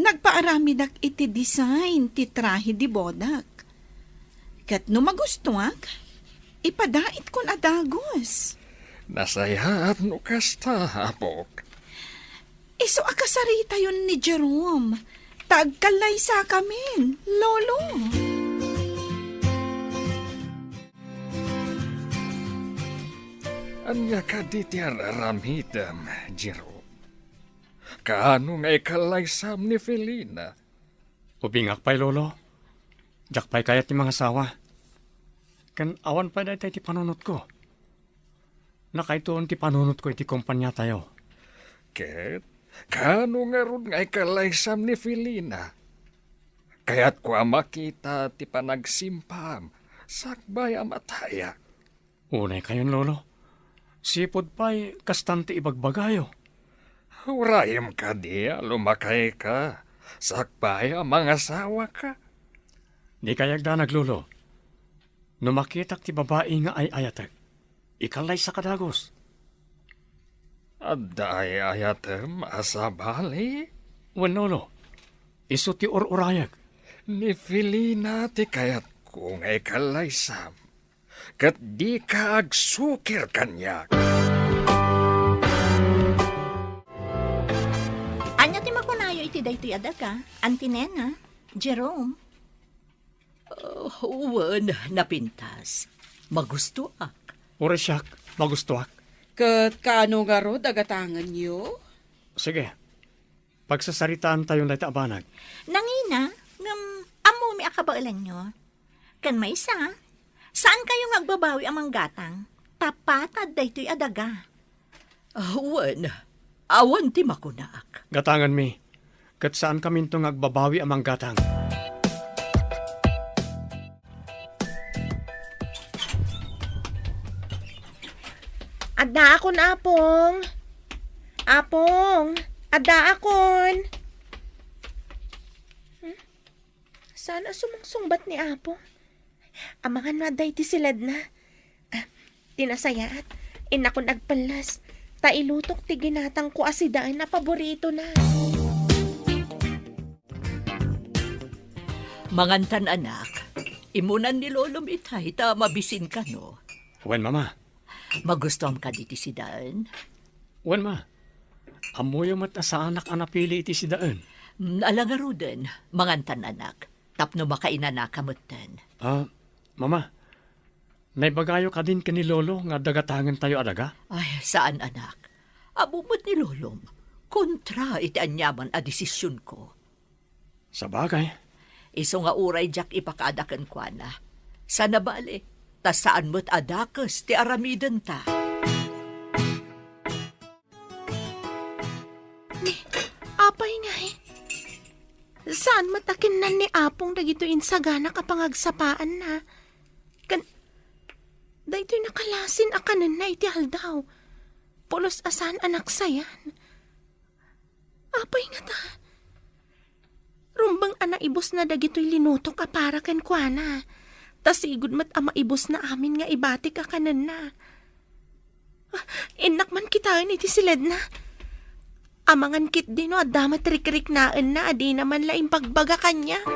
nagpaaramidak iti design ti trahe de bodak. Ket no magustuak, ipadaitko a dagus. Nasayaat no kasta, apok. Isu a kasaritayon ni Jerome, ta agkallaysakamin, Lolo. Ania kadi ti ar-aramidem, Jerome? Kaano nga ikallaysam ni Felina? Ubingak pay, Lolo. Diak pay kayat ti mangasawa. Ken awan pay dayta iti panunotko. Nakaiton ti panunotko iti kompaniatayo. Ket kaano ngarud nga ikallaysam ni Felina? Kayatko a makita ti panagsimpam sakbay a matayak. Unaykayon, Lolo. Sipud pay, kastan ti ibagbagayo. Urayem kadi a lumakayka sakbay a mangasawaka. Dika agdanag, Lolo. No makitak ti babai nga ay-ayatek, ikallaysaka dagus. Adda ay-ayatem a sabali? Wen, Lolo. Isu ti ur-urayek. Ni Felina ti kayatko nga ikallaysam. Ket dika agsukir kaniak. Ania ti makunayo iti daytoy a daga, Auntie Nena, Jerome? Uh, wen, napintas. Magustoak. Uray siak, magustoak. Ket kaano ngarud a gatangenyo? Sige. Pagsasaritaantayon dayta a banag. Nangina, ngem ammomi a kabaelanyo. Ken maysa, saankayo nga agbabawi a manggatang, ta patad daytoy a daga. Ah, wen, awan ti makunak. Gatanganmi, ket saankaminto nga agbabawi a manggatang. Addaakon, Apong. Apong, addaakon. Hmm? Saan a sumungsungbat ni Apong? Amangan no adda iti siledna. Ah, ti nasayaat, innakon agpellas, ta ilutok ti ginatangko a sidaen a paboritona. Mangantan, anak. Immunan ni Lolom itay ta mabisin kano. Wen, Mama. Magustuam kadi ti sidaen? Wen, Ma. Ammoyo met a saanak a napili iti sidaen. Mm, ala ngaruden, mangantan, anak. Tapno makainanaka metten. Ah, Mama, naibagayo kadin ken ni Lolo nga adda gatangentayo a daga? Ay, saan, anak. Ammo met ni Lolom, kontra iti aniaman a desisionko. Sabagay. Isu nga uray diak ipakaada kenkuana. Saan a bale, ta saan met a dakes ti aramidenta. Ni, apay ngay? Saan met a kinnan ni Apong dagitoy insaganak a pangagsapaanna? Ken, daytoy nakalasin a kanenna iti aldaw. Pulos a saan a naksayan. Apay ngata? Rumbeng a naibusna dagitoy linutok a para kenkuana. Ta sigud met a maibusna amin nga ibatik a kanenna. Ah, innak man kitaen iti siledna. Amangan ketdi no adda met rikriknaenna a dina man la imbagbaga kaniak.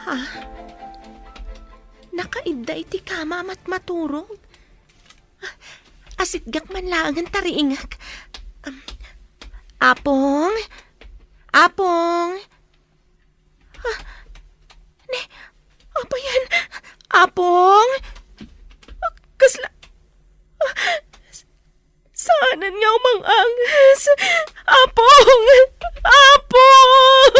Ha? Nakaidda iti kama a matmaturog. Asitgak man laengen ta riingek. Um, Apong? Apong? Ah, ni, apayan? Apong? Kasla, ah, saanen nga umang-anges? Apong! Apong!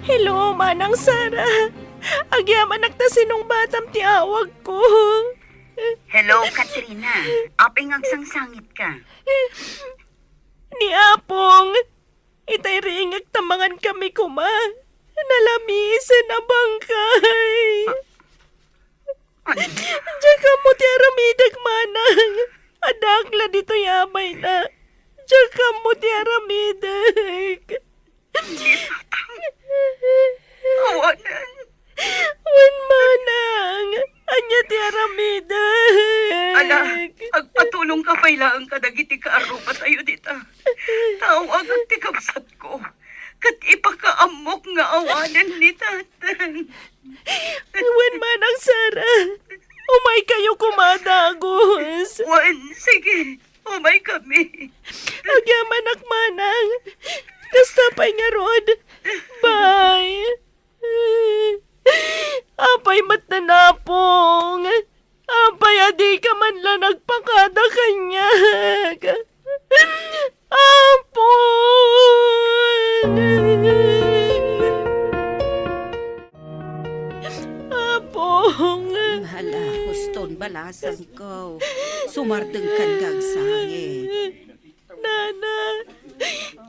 Hello, Manang Sara. Agyamanak ta sinungbatam ti awagko. Hello, Katrina. Apay nga agsangsangit ka? Ni Apong, itay ringek ta mangan kami koma. Nalamisen a bangkay. Ano? Diak ammo ti aramidek, manang. Addaak la ditoy a bayna. Diak ammo ti aramidek. Awanen. Wen, manang, ania ti aramidek? Ala, agpatulongka pay laeng kadagiti kaarrupatayo dita. Ta aw-awag ti kabsatko, ket ipakaammok nga awanen ni tatang. Wen, manang Sara, umaykayo koma dagus. Wen, sige, umaykami. Agyamanak, manang. Kasta pay ngarud. Bye. Apay met ni Apong? Apay a dika man la nagpakada kaniak? Apong! Apong! Hala, huston, balasangko. Sumardengkan nga agsangit. Nana,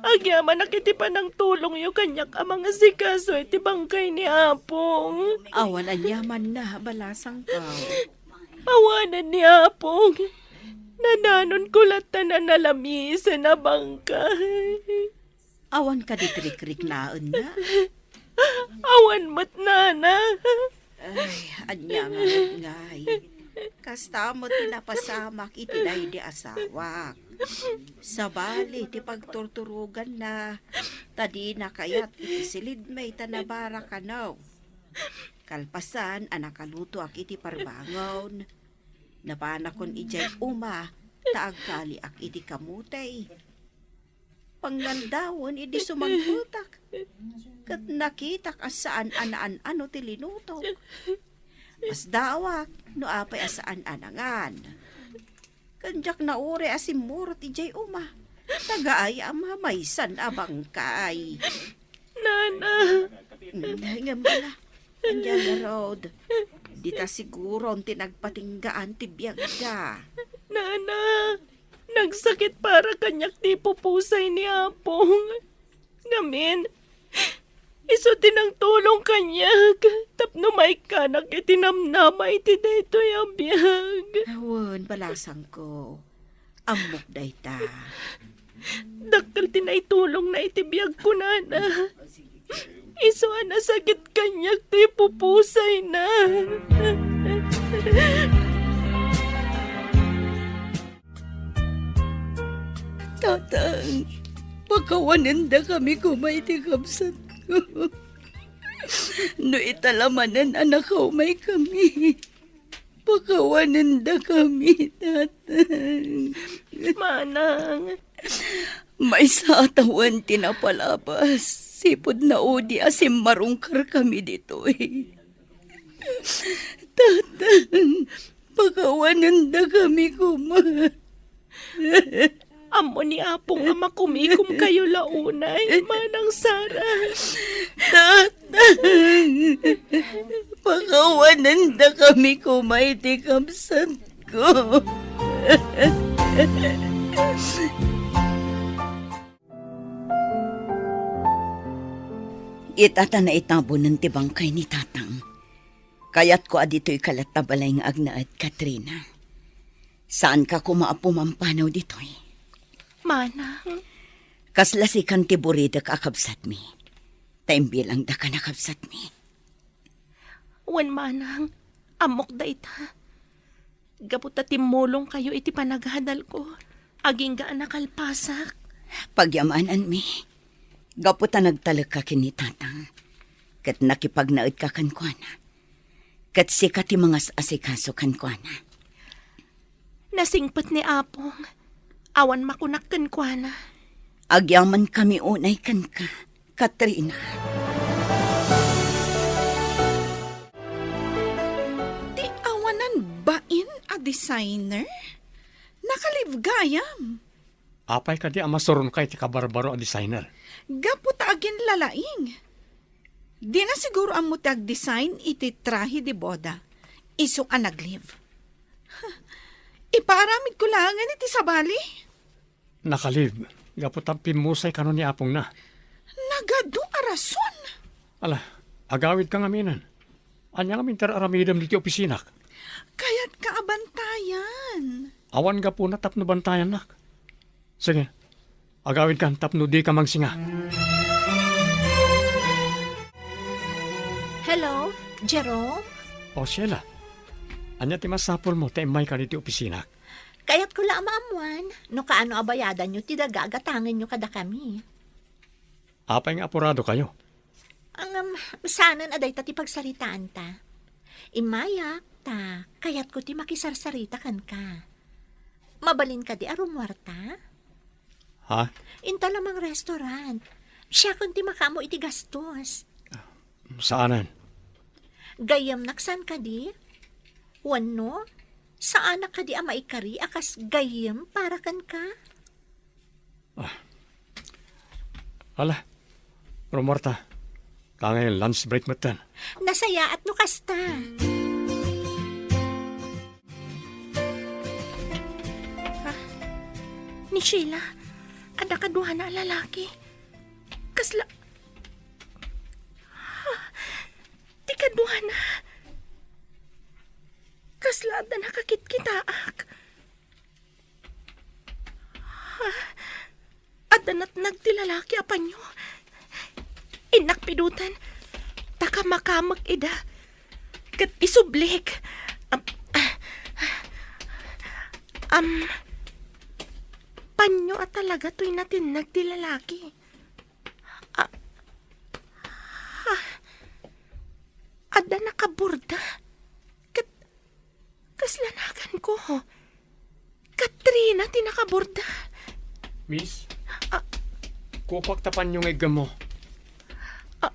agyamanak iti panangtulongyo kaniak a mangasikaso iti bangkay ni Apong. Awan aniamanna, balasangko. Awanen ni Apong. Nananonko latta a nalamisen a bangkay. Awan kadi ti rikriknaenna? Awan met, nana. Ay, ania ngarud ngay? Kasta met ti napasamak iti daydi asawak. Sabali ti pagturturoganna, ta dina kayat iti silidmi ta nabara kano. Kalpasan a nakalutoak iti parbangon, napanakon idiay uma ta agkaliak iti kamote. Pangngaldawen idi sumangpetak, ket nakitak a saan a naan-ano ti linutok. Masdaawak no apay a saan a nangan. Ken diak nauray a simmurot idiay uma. Tagaay a mamaysan a bangkay. Nana! Mm, ngem bala, ania ngarud? Dita siguron ti nagpatinggaan ti biagda. Nana! Nagsakit para kaniak ti pupusay ni Apong. Ngamin, isu ti nangtulong kaniak tapno maikkanak iti namnama iti daytoy a biag. Wen, balasangko. Ammok dayta. Dakkel ti naitulongna iti biagko, nana. Isu a nasakit kaniak ti pupusayna. Tatang, pakawanendakami koma iti kabsatko. No ita la manen a nakaumaykami, pakawanendakami, tatang. Manang. Maysa a tawen ti napalabas, sipud naudi a simmarungkarkami ditoy. Tatang, pakawanendakami koma. Ammo ni Apong a makumikom kayo la unay, Manang Sara. Tatang, pakawanendakami koma iti kabsatko. Ita ta naitabonen ti bangkay ni Tatang. Kayatko a ditoyka latta balay nga agnaed, Katrina. Saanka koma a pumampanaw ditoy. Manang. Kasla sikan ti buridek a kabsatmi. Ta imbilangdaka a kabsatmi. Wen, Manang, ammok dayta. Gapu ta timmulongkayo iti panagadalko, agingga a nakalpasak. Pagyamananmi, gapu ta nagtalekka ken ni Tatang, ket nakipagnaedka kenkuana, ket sika ti mangas-asikaso kenkuana. Nasingpet ni Apong, awan makunak kenkuana. Agyamankami unay kenka, Katrina. Ti awanan bain a designer? Nakalibgayam. Apay kadi a masuronka iti kabarbaro a designer? Gapu ta aginlalaing. Dina siguro ammo ti agdesign iti trahe de boda. Isu a nag-leave. Huh, Ipaaramidko laengen iti sabali? Nakalib, gapu ta pimmusay kano ni apongna. Nagadu a rason! Ala, agawidka ngamin. Ania ngamin ti ar-aramidem ditoy opisinak? Kayatka a bantayan. Awan gapuna tapno bantayannak. Sige, agawidkan tapno dika mangsinga. Hello, Jerome? O, Sheila, ania ti masapulmo ta immayka ditoy opisinak? Kayatko la a maammuan no kaano a bayadanyo ti daga a gatangenyo kadakami. Apay nga apuradokayo? Ngem, saanen a dayta ti pagsaritaanta. Immayak, ta kayatko ti makisarsarita kenka. Mabalin kadi a rummuarta? Ha? Inta la mang restaurant. Siakon ti makaammo iti gastos. Saanen? Gayyemnak saan kadi? Wenno, saanak kadi a maikari a kas gayyem para kenka? Ah. Ala, rummuarta. Kangay lunch break metten. Nasayaat no kasta. Ah, ni Sheila, adda kaduana a lalaki. Kasla, ah, ti kaduana. Kasla adda nakakitkitaak. Adda natnag ti lalaki a panyo. Innak pidoten, ta kamakamek ida. Ket isublik. Am, am, panyo a talaga toy natinnag ti lalaki. A, a, adda nakaborda. Ket kasla naganko. Katrina ti nakaborda. Miss? Ah. Kukuak ta panyo nga iggemmo. Ah,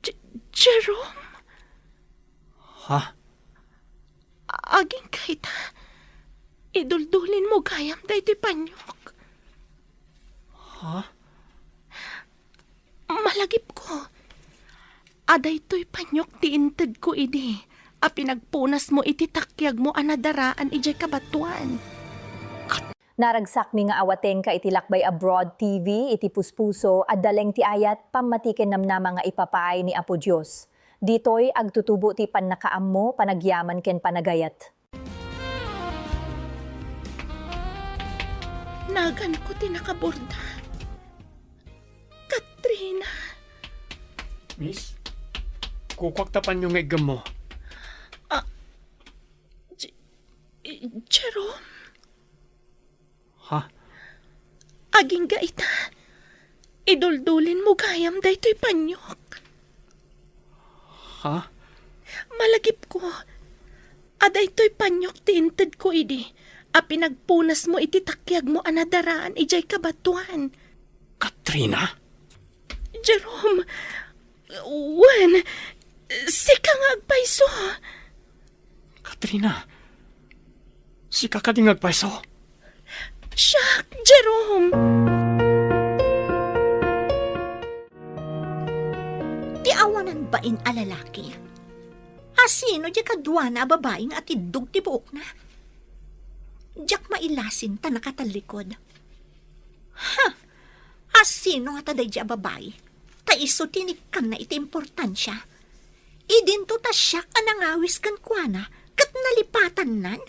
J-, Jerome? Ha? Agingga ita. Iduldulinmo gayam daytoy panyok. Ha? Malagipko a daytoy panyok ti intedko idi a pinagpunasmo iti takiagmo a nadaraan idiay kabatoan. Naragsakmi nga awatengka iti Lakbay Abroad T V, iti puspuso, adda laeng ti ayat, pammati ken namnama nga ipapaay ni Apo Dios. Ditoy, agtutubo ti pannakaammo, panagyaman ken panagayat. Naganko ti nakaborda. Katrina. Miss, kukuak ta panyo nga iggemmo. Ah, J-, Jerome? Ha? Agingga ita. Iduldulinmo gayam daytoy panyok. Ha? Malagipko a daytoy panyok ti intedko idi a pinagpunasmo iti takiagmo a nadaraan idiay kabatoan. Katrina? Jerome, wen, sika nga agpayso. Katrina, sika kadi nga agpayso? Siak, Jerome! Ti awanan bain a lalaki. Asino diay kaduana a babai nga atiddog ti buokna? Diak mailasin ta nakatallikod. Ha! Asino ngata daydiay a babai? Ta isu ti inikkanna iti importansia. Idinto ta siak a nangawis kenkuana ket nalipatannan.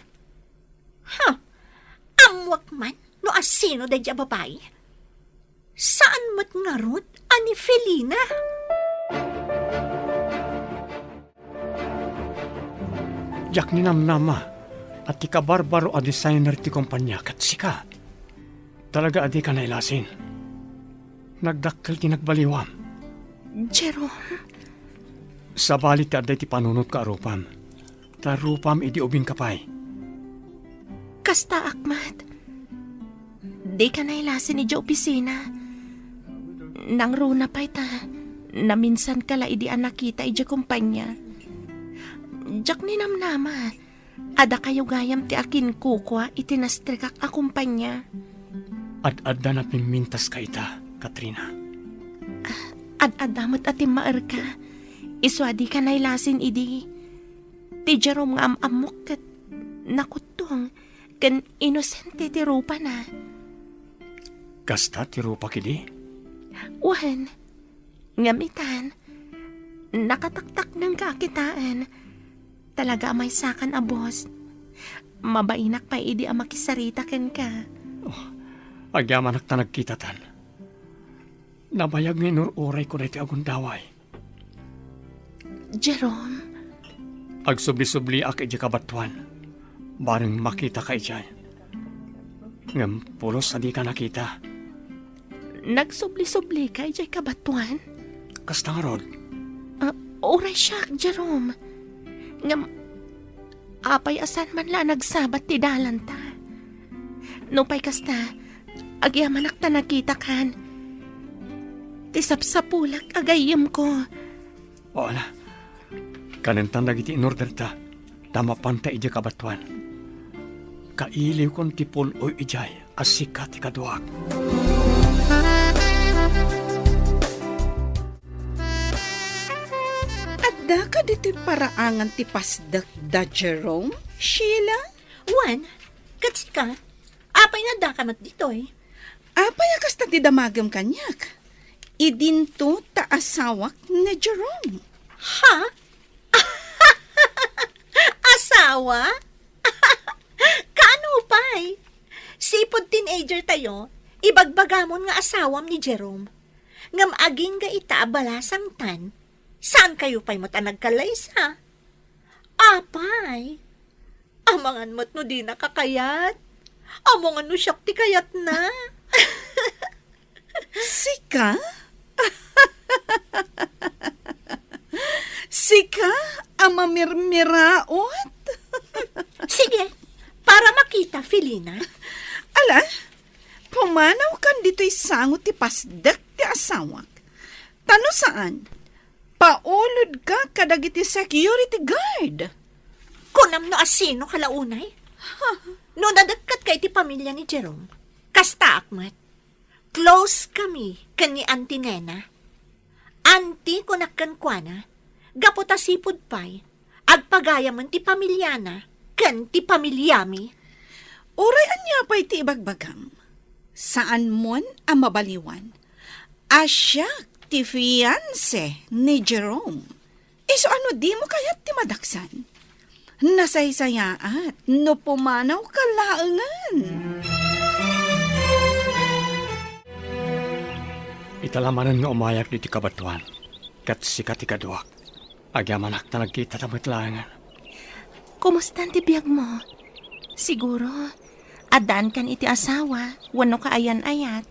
Ha! Ammoak man no asino daydiay a babai. Saan met ngarud a ni Felina? Diak ninamnama a ti kabarbaro a designer ti kompania ket sika. Talaga a dika nailasin. Nagdakkel ti nagbaliwam. Jerome. Sabali ti adda iti panunotka a rupam. Ta rupam idi ubingka pay. Kastaak met. Dika nailasin idiay opisina. Nangruna pay ta naminsanka la idi a nakita idiay kompania. Diak ninamnama a dakayo gayam ti akinkukua iti nastrekak a kompania. Ad-adda napimmintaska ita, Katrina. Ah, ad-adda met a timmaerka. Isu a dika nailasin idi. Ti Jerome nga am-ammok ket nakuttong ken inosente ti rupana. Kasta ti rupak idi? Wen, ngem itan, nakataktaknengka a kitaen. Talaga a maysakan a boss. Mabainak pay idi a makisarita kenka. Oh, agyamanak ta nagkitatan. Nabayag nga inur-urayko daytoy a gundaway. Jerome. Agsubli-subliak idiay kabatoan. Bareng makitaka idiay. Ngem pulos a dika nakita. Nagsubli-sublika idiay kabatoan? Kasta ngarud. Ah, uray siak, Jerome. Ngem, apay a saan man la a nagsabat ti dalanta? Nupay kasta, agyamanak ta nakitakan. Ti sapsapulak a gayyemko. O, ala. Kanentan dagiti inorderta, ta mapanta idiay kabatoan. Kailiwkon ti pul-oy idiay a sika ti kaduak. Adda kadi ti paraangan ti pasdek da Jerome, Sheila? Wen, ket sika? Apay nga addaka met ditoy? Apay a kasta ti damagem kaniak? Idinto ta asawak ni Jerome. Ha? Asawa? Kaano pay? Sipud teenager tayo, ibagbagamon nga asawam ni Jerome. Ngem agingga ita a balasangtan, saan kayo pay met a nagkalaysa? Apay, amangan met no dina kakayat. Amangan no siak ti kayatna. Sika? Sika a mamirmiraot? Sige, para makita, Felina. Ala, pumanawkan ditoy sango ti pasdek ti asawak. Ta no saan, paulodka kadagiti security guard. Kunam no asino ka la unay? No nadekketka iti pamilia ni Jerome, kastaak met. Close kami ken ni Auntie Nena. Auntie kunak kenkuana, gapu ta sipud pay, agpagayamen ti pamiliana ken ti pamiliami. Uray ania pay ti ibagbagam, saanmon a mabaliwan a siak ti fiancé ni Jerome. Isu a no dimo kayat ti madaksan, nasaysayaat no pumanawka laengen. Ita la manen nga umayak ditoy kabatoan, ket sika ti kaduak. Agyamanak ta nagkitata met laengen. Kumustan ti biagmo? Siguro, addaankan iti asawa wenno kaayan-ayat.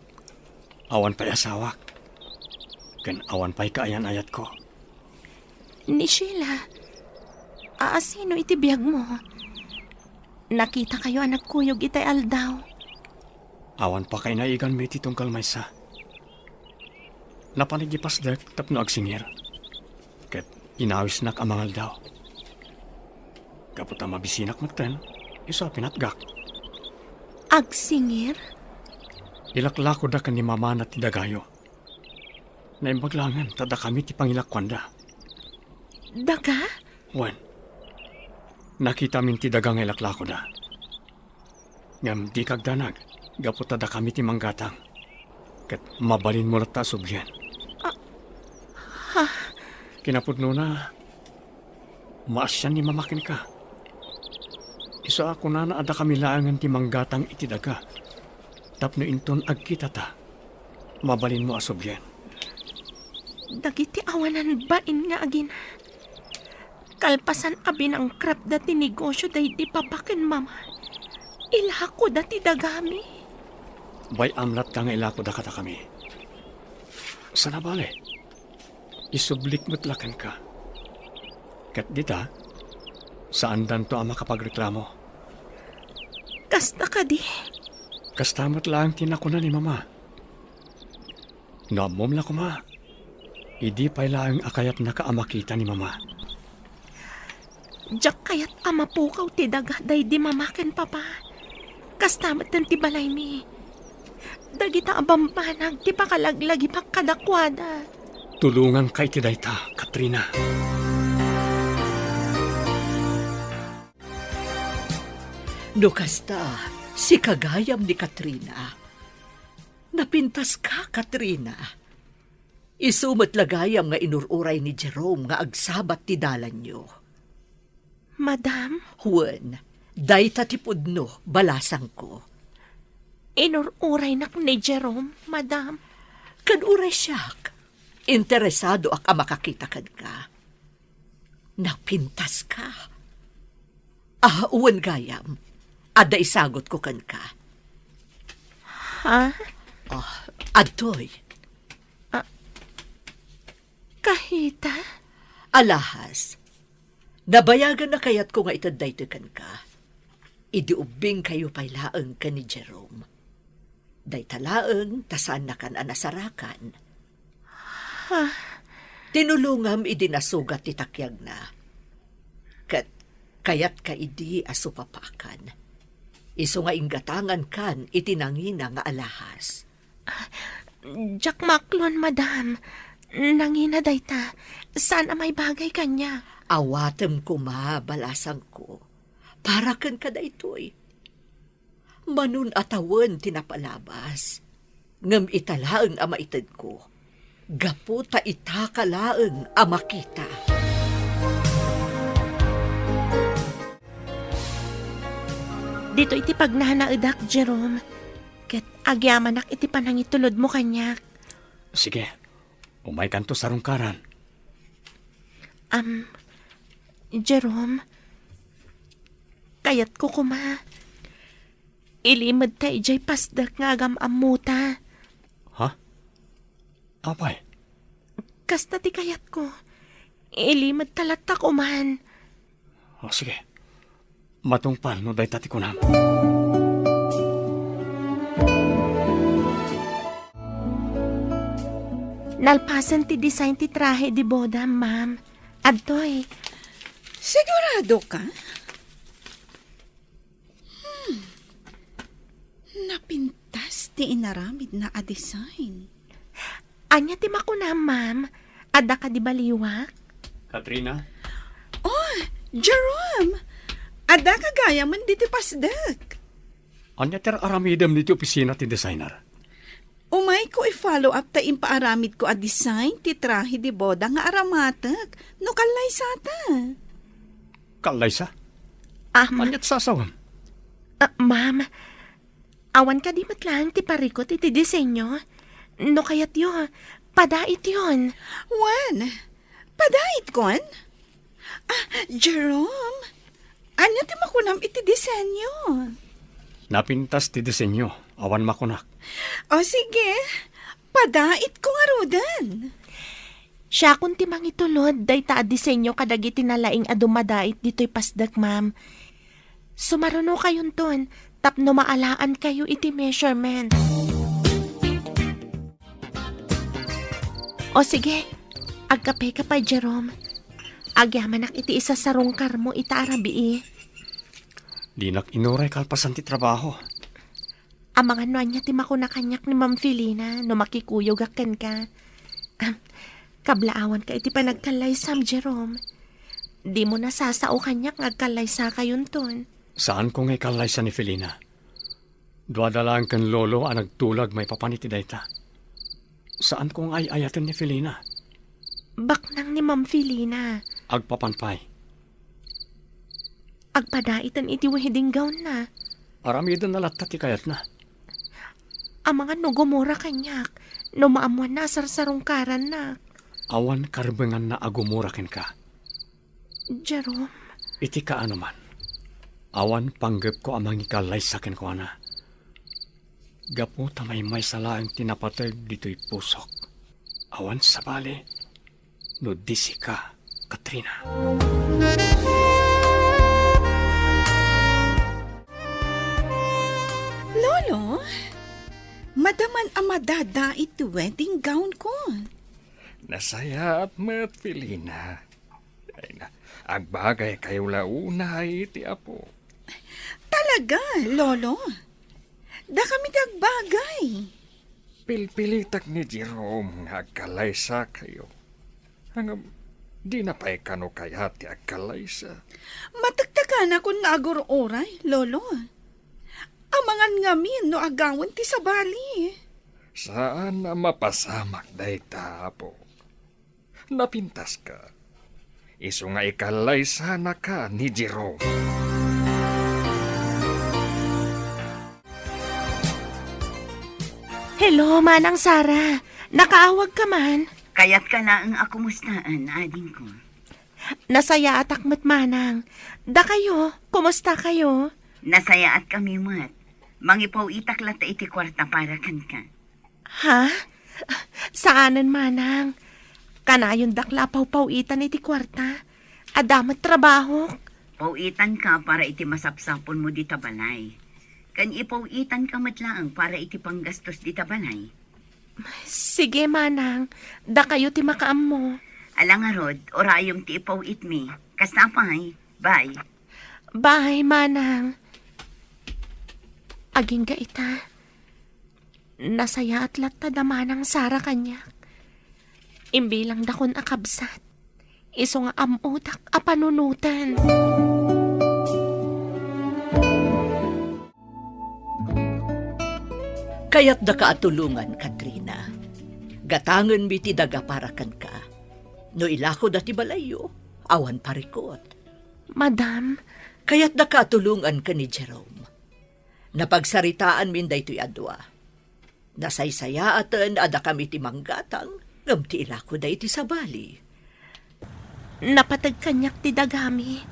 Awan pay asawak, ken awan pay kaayan-ayatko. Ni Sheila, aasino iti biagmo? Nakitakayo a nagkuyog itay aldaw. Awan pakainaiganmi iti tunggal maysa. Napan idi pasdek tapno agsingir, ket inawisnak a mangaldaw. Gapu ta mabisinak metten, isu a pinatgak. Agsingir? Ilaklakoda ken ni mamana ti dagayo. Naimbag laengen ta dakami ti pangilakuanda. Daga? Wen, nakitamin ti daga nga ilaklakoda. Ngem dika agdanag, gapu ta dakami ti manggatang. Ket mabalinmo latta a sublien. Ah, ha? Kinapudnona, maasian ni Mama kenka. Isu a kunana a dakami laengen ti manggatang iti daga. Tapno inton agkitata, mabalinmo a sublien. Dagiti awanan bain nga agina. Kalpasan a binangkraptda ti negosio daydi papa ken mama, ilakoda ti dagami. Bay-am latta nga ilakoda kadakami. Sana bale, isublik met la kenka. Ket dita, saandanto a makapagreklamo. Kasta kadi? Kasta met laeng ti nakuna ni Mama. No ammom la koma, idi pay laeng a kayatnaka a makita ni Mama. Diak kayat a mapukaw ti daga daydi Mama ken Papa. Kasta metten ti balaymi. Dagita a bambanag ti pakalaglagipak kadakuada. Tulonganka iti dayta, Katrina. No kasta, sika gayam ni Katrina. Napintaska, Katrina. Isu met la gayam nga inur-uray ni Jerome nga agsabat ti dalanyo. Madam? Wen, dayta ti pudno, balasangko. Inur-uraynak ni Jerome, madam. Ken uray siak, interesadoak a makakita kenka. Napintaska. Ah, wen gayam, adda isagutko kenka. Ha? Ah, adtoy. Ah, kahita? Alahas, nabayagan a kayatko nga ited daytoy kenka. Idi ubbingkayo pay laeng ken ni Jerome. Dayta laeng ta saannakan a nasarakan. Ha? Tinulongam idi nasugat ti takiagna. Ket kayatka idi a supapakan. Isu nga inggatangankan iti nangina nga alahas. Diak maaklon, madam. Nangina dayta. Saan a maibagay kaniak. Awatem koma, balasangko. Para kenka daytoy. Manon a tawen ti napalabas, ngem ita laeng a maitedko, gapu ta itaka laeng a makita. Ditoy ti pagnanaedak, Jerome, ket agyamanak iti panangitulodmo kaniak. Sige, umaykanto sarungkaran. Am, Jerome, kayatko koma. Ilimedta idiay pasdek nga agam-ammota. Ha? Apay? Kasta ti kayatko. Ilimedta latta koman. O, sige. Matungpal no dayta ti kunam. Nalpasen ti design ti trahe de boda, ma'am. Adtoy. Sigurado ka? Hmm. Napintas ti inaramidna a design. Ania ti makunam, ma'am? Adda kadi baliwak? Katrina? Oh, Jerome! Adda ka gayamen ditoy pasdek. Ania ti aramidem ditoy opisina ti designer? Umayko i-follow up ta impaaramidko a design ti trahe de boda nga aramatek no kallaysata. Kallaysa? Ah, ma- Ania ti sasawem? Ah, ma'am, awan kadi met laeng ti parikut iti disenyo? No kayatyo, padaityon. Wen, padaitkon? Ah, Jerome, ania ti makunam iti disenyo? Napintas ti disenyo, awan makunak. O sige, padaitko ngaruden. Siakon ti mangitulod dayta a disenyo kadagiti nalaing a dumadait ditoy pasdek, ma'am. Sumarunokayonton tapno maalaankayo iti measurement. O sige, agkapeka pay, Jerome. Agyamanak iti isasarungkarmo ita a rabii. Dinak inuray kalpasan ti trabaho. Amangan no ania ti makuna kaniak ni Ma'am Felina no makikuyogak kenka. Ah, kablaawanka iti panagkallaysam, Jerome. Dimo nasasao kaniak nga agkallaysakayonton. Saanko nga ikallaysa ni Felina. Duada laeng ken Lolo a nagtulag maipapan iti dayta. Saanko nga ay-ayaten ni Felina. Baknang ni Ma'am Felina. Agpapan pay. Agpadaiten iti wedding gown na. Aramidenna latta ti kayatna. Amangan no gumura kaniak, no maammoanna a sarsarungkarannak. Awan karbenganna a gumura kenka. Jerome. Iti kaanoman, awan panggepko a mangikallaysa kenkuana. Gapu ta maymaysa laeng ti napateg ditoy pusok. Awan sabali no di sika, Katrina. Lolo, madaman a madadait ti wedding gown ko. Nasayaat met, Felina. Ay na, agbagaykayo la unay iti Apo. Talaga, Lolo? Dakami ti agbagay. Pilpilitak ni Jerome nga agkalaysakayo. Ngem, Dina pay kano kayat ti agkallaysa? Matektekanakon nga agur-uray, Lolo. Amangan ngamin no agawen ti sabali. Saan a mapasamak dayta, Apo. Napintaska. Isu nga ikallaysanaka ni Jerome. Hello, Manang Sara. Nakaawag ka man? Kayat ka laeng a kumustaen, adingko. Nasayaatak met, Manang. Dakayo, kumusta kayo? Nasayaat kami met. Mangipaw-itak latta iti kuarta para kenka. Ha? Saanen, Manang. Kanayondak la a pawpaw-itan iti kuarta. Adda met trabahok. Paw-itanka para iti masapsaponmo dita balay. Ken ipaw-itanka met laeng para iti panggastos dita balay. Sige, Manang. Dakayo ti makaammo. Ala ngarud, urayem ti ipaw-itmi. Kasta pay. Bye. Bye, Manang. Agingga ita. Nasayaat latta da Manang Sara kaniak. Imbilangdakon a kabsat. Isu nga ammodak a panunoten. Kayatdaka a tulongan, Katrina. Gatangenmi ti daga para kenka. No ilakoda ti balayyo, awan parikut. Madam. Kayatdaka a tulongan ken ni Jerome. Napagsaritaanmin daytoy a dua. Nasaysayaaten a dakami ti manggatang, ngem ti ilakoda iti sabali. Napateg kaniak ti dagami.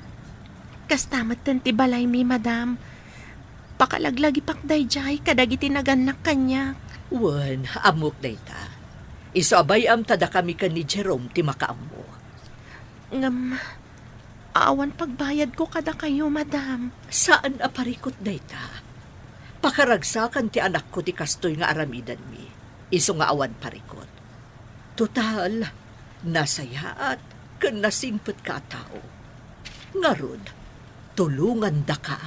Kasta metten ti balaymi, madam. Pakalaglagipak daydiay kadagiti nagannak kaniak. Wen, ammok dayta. Isu a bay-am ta dakami ken ni Jerome ti makaammo. Ngem, awan pagbayadko kadakayo, madam. Saan a parikut dayta. Pakaragsakan ti anakko ti kastoy nga aramidenmi. Isu nga awan parikut. Total, nasayaat ken nasingpetka a tao. Ngarud, tulongandaka.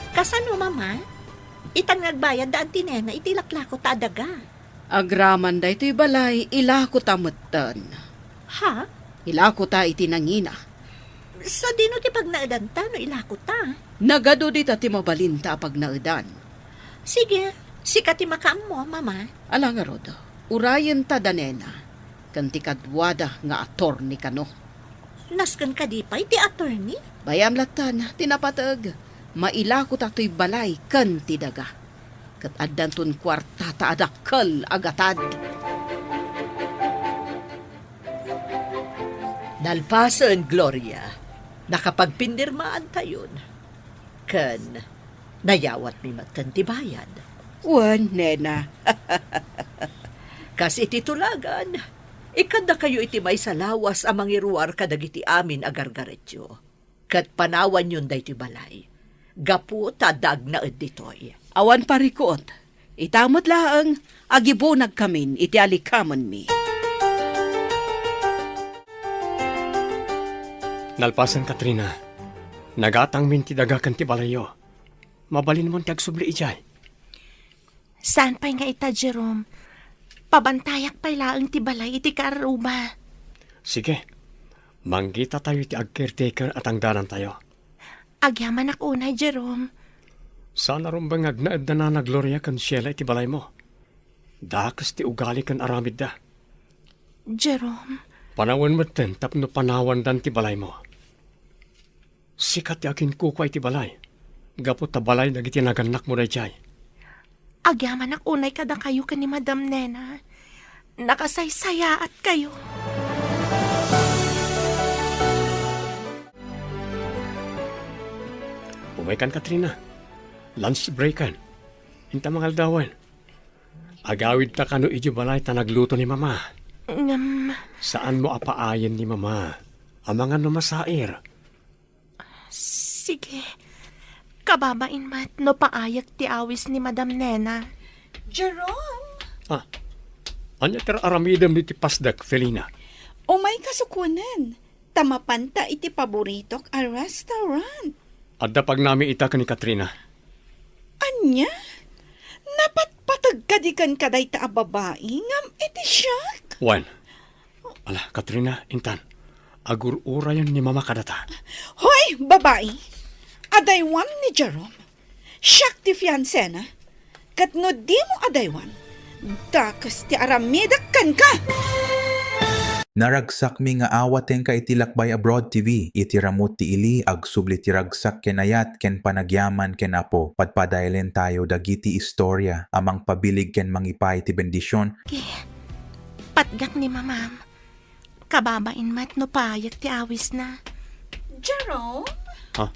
Kasano, Mama? Itan nga agbayad da Auntie Nena iti laklako ta a daga. Agraman daytoy balay, ilakota metten. Ha? Ilakota iti nangina. Sadino ti pagnaedanta no ilakota? Nagadu dita ti mabalinta a pagnaedan. Sige, sika ti makaammo, Mama. Ala ngarud, urayenta da Nena, ken ti kaduada nga atorni kano. Nasken kadi pay ti atorni? Bay-am lattan ti napateg, mailakota toy balay ken ti daga. Ket addanton kuartata a dakkel a gatad. Nalpasen, Gloria, nakapagpinirmaantayon. Ken nayawatmi metten ti bayad. Wen, Nena. Kas iti tulagan, ikkandakayo iti maysa lawas a mangiruar kadagiti amin a gargaretyo. Ket panawanyon daytoy balay, gapu ta adda agnaed ditoy. Awan parikut. Ita met laeng, agibunagkamin iti alikamenmi. Nalpasen, Katrina. Nagatangmin ti daga ken ti balayyo. Mabalinmon ti agsubli idiay. Saan pay nga ita, Jerome? Pabantayak pay laeng ti balay iti kaarruba. Sige. Manggitatayo iti ag-caretaker a tangdanantayo. Agyamanak unay, Jerome. Saan a rumbeng nga agnaed da Nana Gloria ken Sheila iti balaymo. Dakes ti ugali ken aramidda. Jerome. Panawen metten tapno panawandan ti balaymo. Sika ti aginkukua iti balay, gapu ta balay dagiti nagannakmo daydiay. Agyamanak unay kadakayo ken ni Madam Nena. Nakasaysayaatkayo. Umaykan, Katrina. Lunch breaken. Inta mangaldawen. Agawidta kano idiay balay ta nagluto ni Mama. Ngem. Saanmo a paayen ni Mama. Amangan no masair. Sige. Kababain met no paayek ti awis ni Madam Nena. Jerome! Ah, ania ti aramidem iti pasdek, Felina? Umayka sukonen, ta mapanta iti paboritok a restaurant. Adda pagnami ita ken ni Katrina. Ania? Napatpat Tagkadikan ka dayta a babai, ngem iti siak? Wen. Ala, Katrina, intan. Agur-urayen ni Mama kadata. Hoy, babai! Adaywam ni Jerome. Siak ti fiansena. Ket no dimo adaywan, dakes ti aramidek kenka! Naragsakmi nga awatenka iti Lakbay Abroad T V. Iti ramut ti ili, agsubli ti ragsak ken ayat ken panagyaman ken Apo. Padpadaelen tayo dagiti istorya a mangpabilig ken mangipaay ti bendision. Ki, patgak ni Mamam. Kababain met no paayek ti awisna. Jerome? Ha?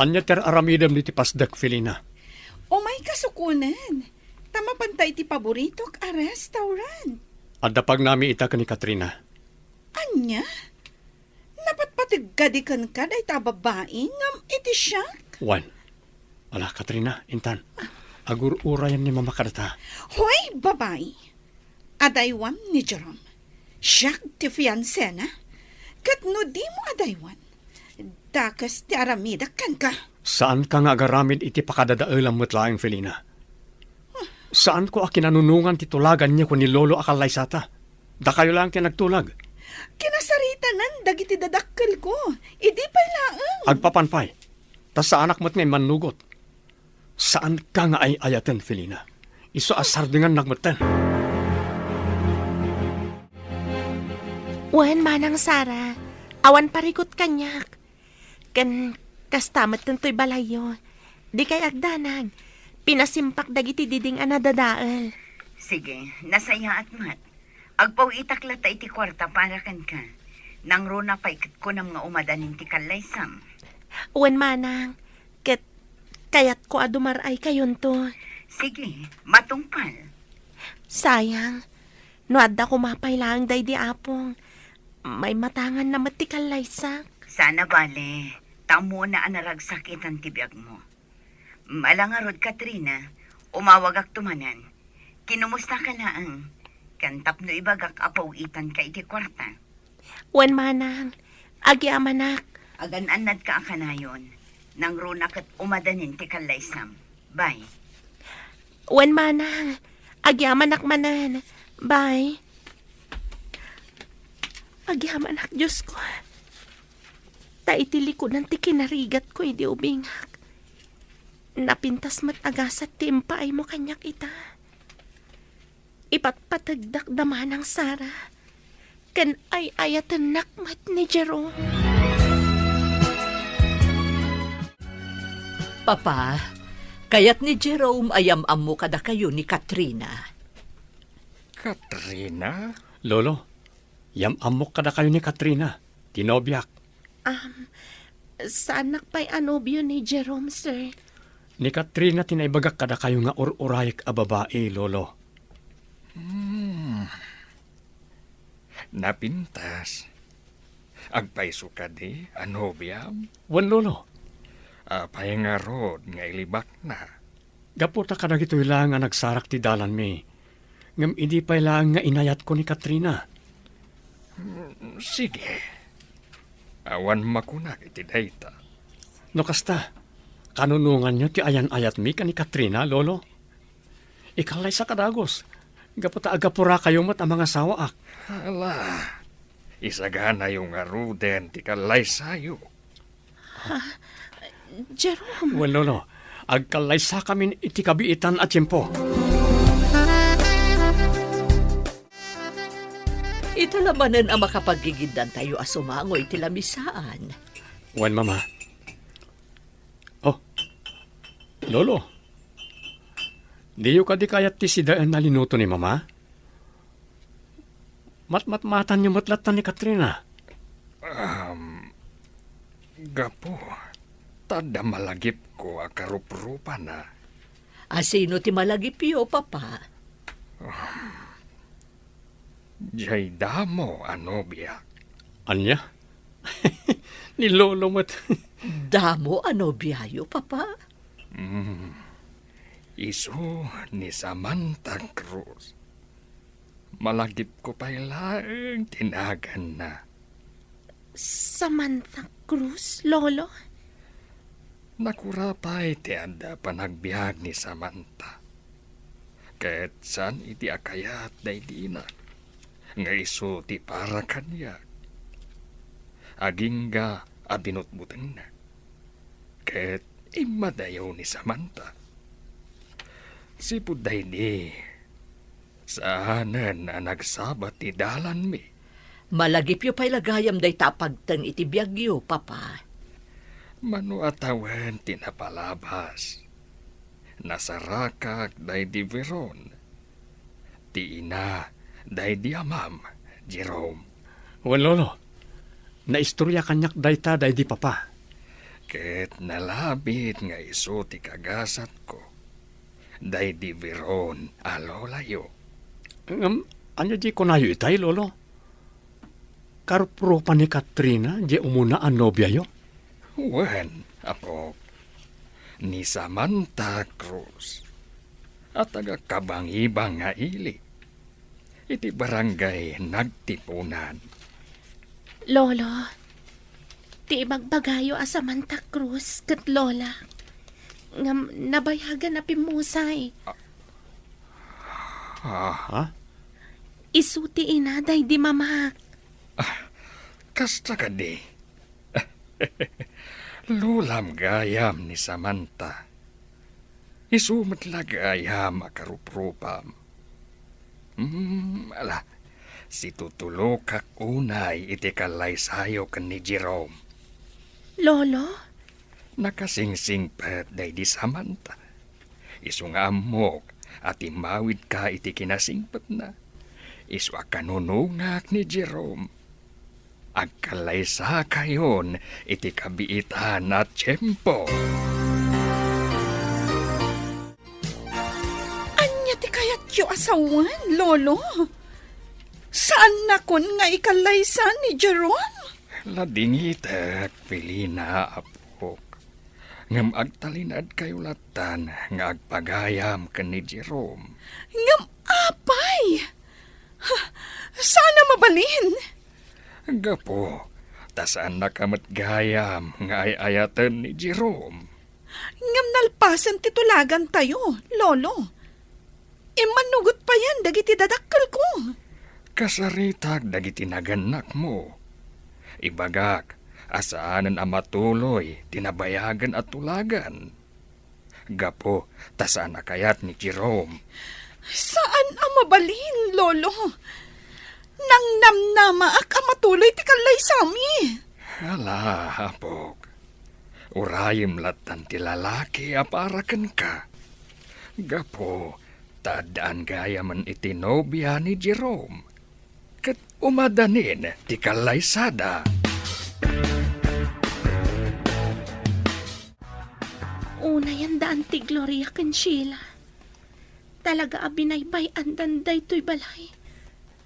Ania ti ar-aramidem iti pasdek, Felina? Umayka sukonen. Ta mapanta iti paboritok a restaurant. Adda pagnami ita ken ni Katrina. Ania? Napatpateg kadi kenka dayta a babai ngem iti siak? Wen. Ala, Katrina, intan. Agur-urayen ni Mama kadata. Hoy, babai! Adaywam ni Jerome. Siak ti fiansena. Ket no dimo adaywan, dakes ti aramidek kenka. Saanka nga agaramid iti pakadadaelam met laeng, Felina. Saanko a kinanunongan ti tulaganyo ken ni Lolo a kallaysata. Dakayo laeng ti nagtulag. Kinasaritanan dagiti dadakkelko. Idi pay laeng. Agpapan pay. Ta saanak met nga immannugot. Saanka nga ay-ayaten, Felina. Isu a sardengannak metten. Wen, Manang Sara, awan parigot kaniak. Ken kasta metten toy balayyo. Dikay agdanag. Pinasimpak dagiti diding a nadadael. Sige, nasayaat met. Agpaw-itak latta iti kuarta para kenka. Nangruna pay ket kunam nga umadanin ti kallaysam. Wen, Manang, ket kayatko a dumar-ay kayonto. Sige, matungpal. Sayang, no adda koma pay laeng daydi Apong, maimatanganna met ti kallaysak. Saan a bale, ta ammona a naragsak itan ti biagmo. Ala ngarud, Katrina, umawagakto manen. Kinumustaka laeng, ken tapno ibagak a paw-itanka iti kuarta. Wen, Manang, agyamanak. Agan-annadka a kanayon. Nangruna ket umadanin ti kallaysam. Bye. Wen, Manang, agyamanak manen. Bye. Agyamanak, Diosko. Ta iti likudan ti kinarigatko idi ubingak, napintas met a gasat ti impaaymo kaniak ita. Ipatpategdak da Manang Sara, ken ay-ayatennak met ni Jerome. Papa, kayat ni Jerome a yam-ammo kadakayo ni Katrina. Katrina? Lolo, yam-ammok kadakayo ni Katrina, ti nobiak. Am, saannak pay a nobio ni Jerome, sir. Ni Katrina ti naibagak kadakayo nga ur-urayek a babai, Lolo. Hmm. Napintas. Agpayso kadi a nobiam? Wen, Lolo. Apay ngarud nga ilibakna? Gapu ta kadagitoy laeng a nagsarak ti dalanmi, ngem idi pay laeng nga inayatko ni Katrina. Mm, sige. Awan makunak iti dayta. No kasta, kanunonganyo ti ayan-ayatmi ken ni Katrina, Lolo? Ikallaysak a dagus, gapu ta agapurakayo met a mangasawaak. Hala, isaganayo ngaruden ti kallaysayo. Ha? Jerome? Wen, Lolo, agkallaysakamin iti kabiitan a tiempo. Ita la manen a makapagigiddantayo a sumango iti lamisaan. Wen, Mama. Oh, Lolo, diyo kadi kayat ti sidaen a linuto ni Mama? Matmatmatanyo met latta ni Katrina. Um, gapu, ta adda malagipko a karuprupana. A sino ti malagipyo, Papa? Um, diay damo a nobiak. Ania? Ni Lolo met. Damo a nobiayo, Papa? Mm. Isu ni Samantha Cruz. Malagipko pay laeng ti naganna. Samantha Cruz, Lolo? Nakura pay ti adda panagbiag ni Samantha. Ket saan iti a kayat daydi ina nga isu ti para kaniak. Agingga a binutbutengna. Ket immadayo ni Samantha. Sipud daydi, saanen a nagsabat ti dalanmi. Malagipyo pay la gayam dayta a pagteng iti biagyo, Papa. Mano a tawen ti napalabas. Nasarakak daydi Veron. Ti ina daydi amam, Jerome. Wen, Lolo. Naistorya kaniak dayta daydi Papa. Ket nalabit nga isu ti kagasatko. Daydi Veron a lolayo. Ngem, ania di kunayo itay, Lolo? Karuprupa ni Katrina, di umuna a nobiayo? Wen, apok. Ni Samantha Cruz, a taga Kabangibang nga ili, iti barangay Nagtipunan. Lolo, ti ibagbagayo a Samantha Cruz ket Lola, ngem nabayagan a pimmusay. Ah. Ha? Isu ti ina daydi mamak. Ah, kasta kadi. Lolam gayam ni Samantha. Isu met la gayam a karuprupam. Hmm, ala, situtulokak unay iti kallaysayo ken ni Jerome. Lolo? Nakasingsingpet daydi Samantha. Isu nga ammok a timmawidka iti kinasingpetna. Isu a kanunongak ni Jerome. Agkallaysakayon iti kabiitan a tiempo. Ania ti kayatyo a sawen, Lolo? Saannakon nga ikallaysa ni Jerome? Ladingitek, Felina, apok. Ngem agtalinaedkayo lattan nga agpagayam ken ni Jerome. Ngem apay? Ha, saan a mabalin? Gapu ta saannaka met gayam nga ay-ayaten ni Jerome. Ngem nalpasen ti tulagantayo, Lolo. Immannugot payen dagiti dadakkelko. Kasaritak dagiti nagannakmo. Ibagak a saanen a matuloy ti nabayagen a tulagan. Gapu ta saan a kayat ni Jerome. Saan a mabalin, Lolo. Nangnamnamaak a matuloy ti kallaysami. Ala, apok. Urayem lattan ti lalaki a para kenka. Gapu ta addaan gayamen iti nobia ni Jerome. Ket umadanin ti kallaysada. Unayen daan ti Gloria ken Sheila. Talaga a binaybay-andan daytoy balay.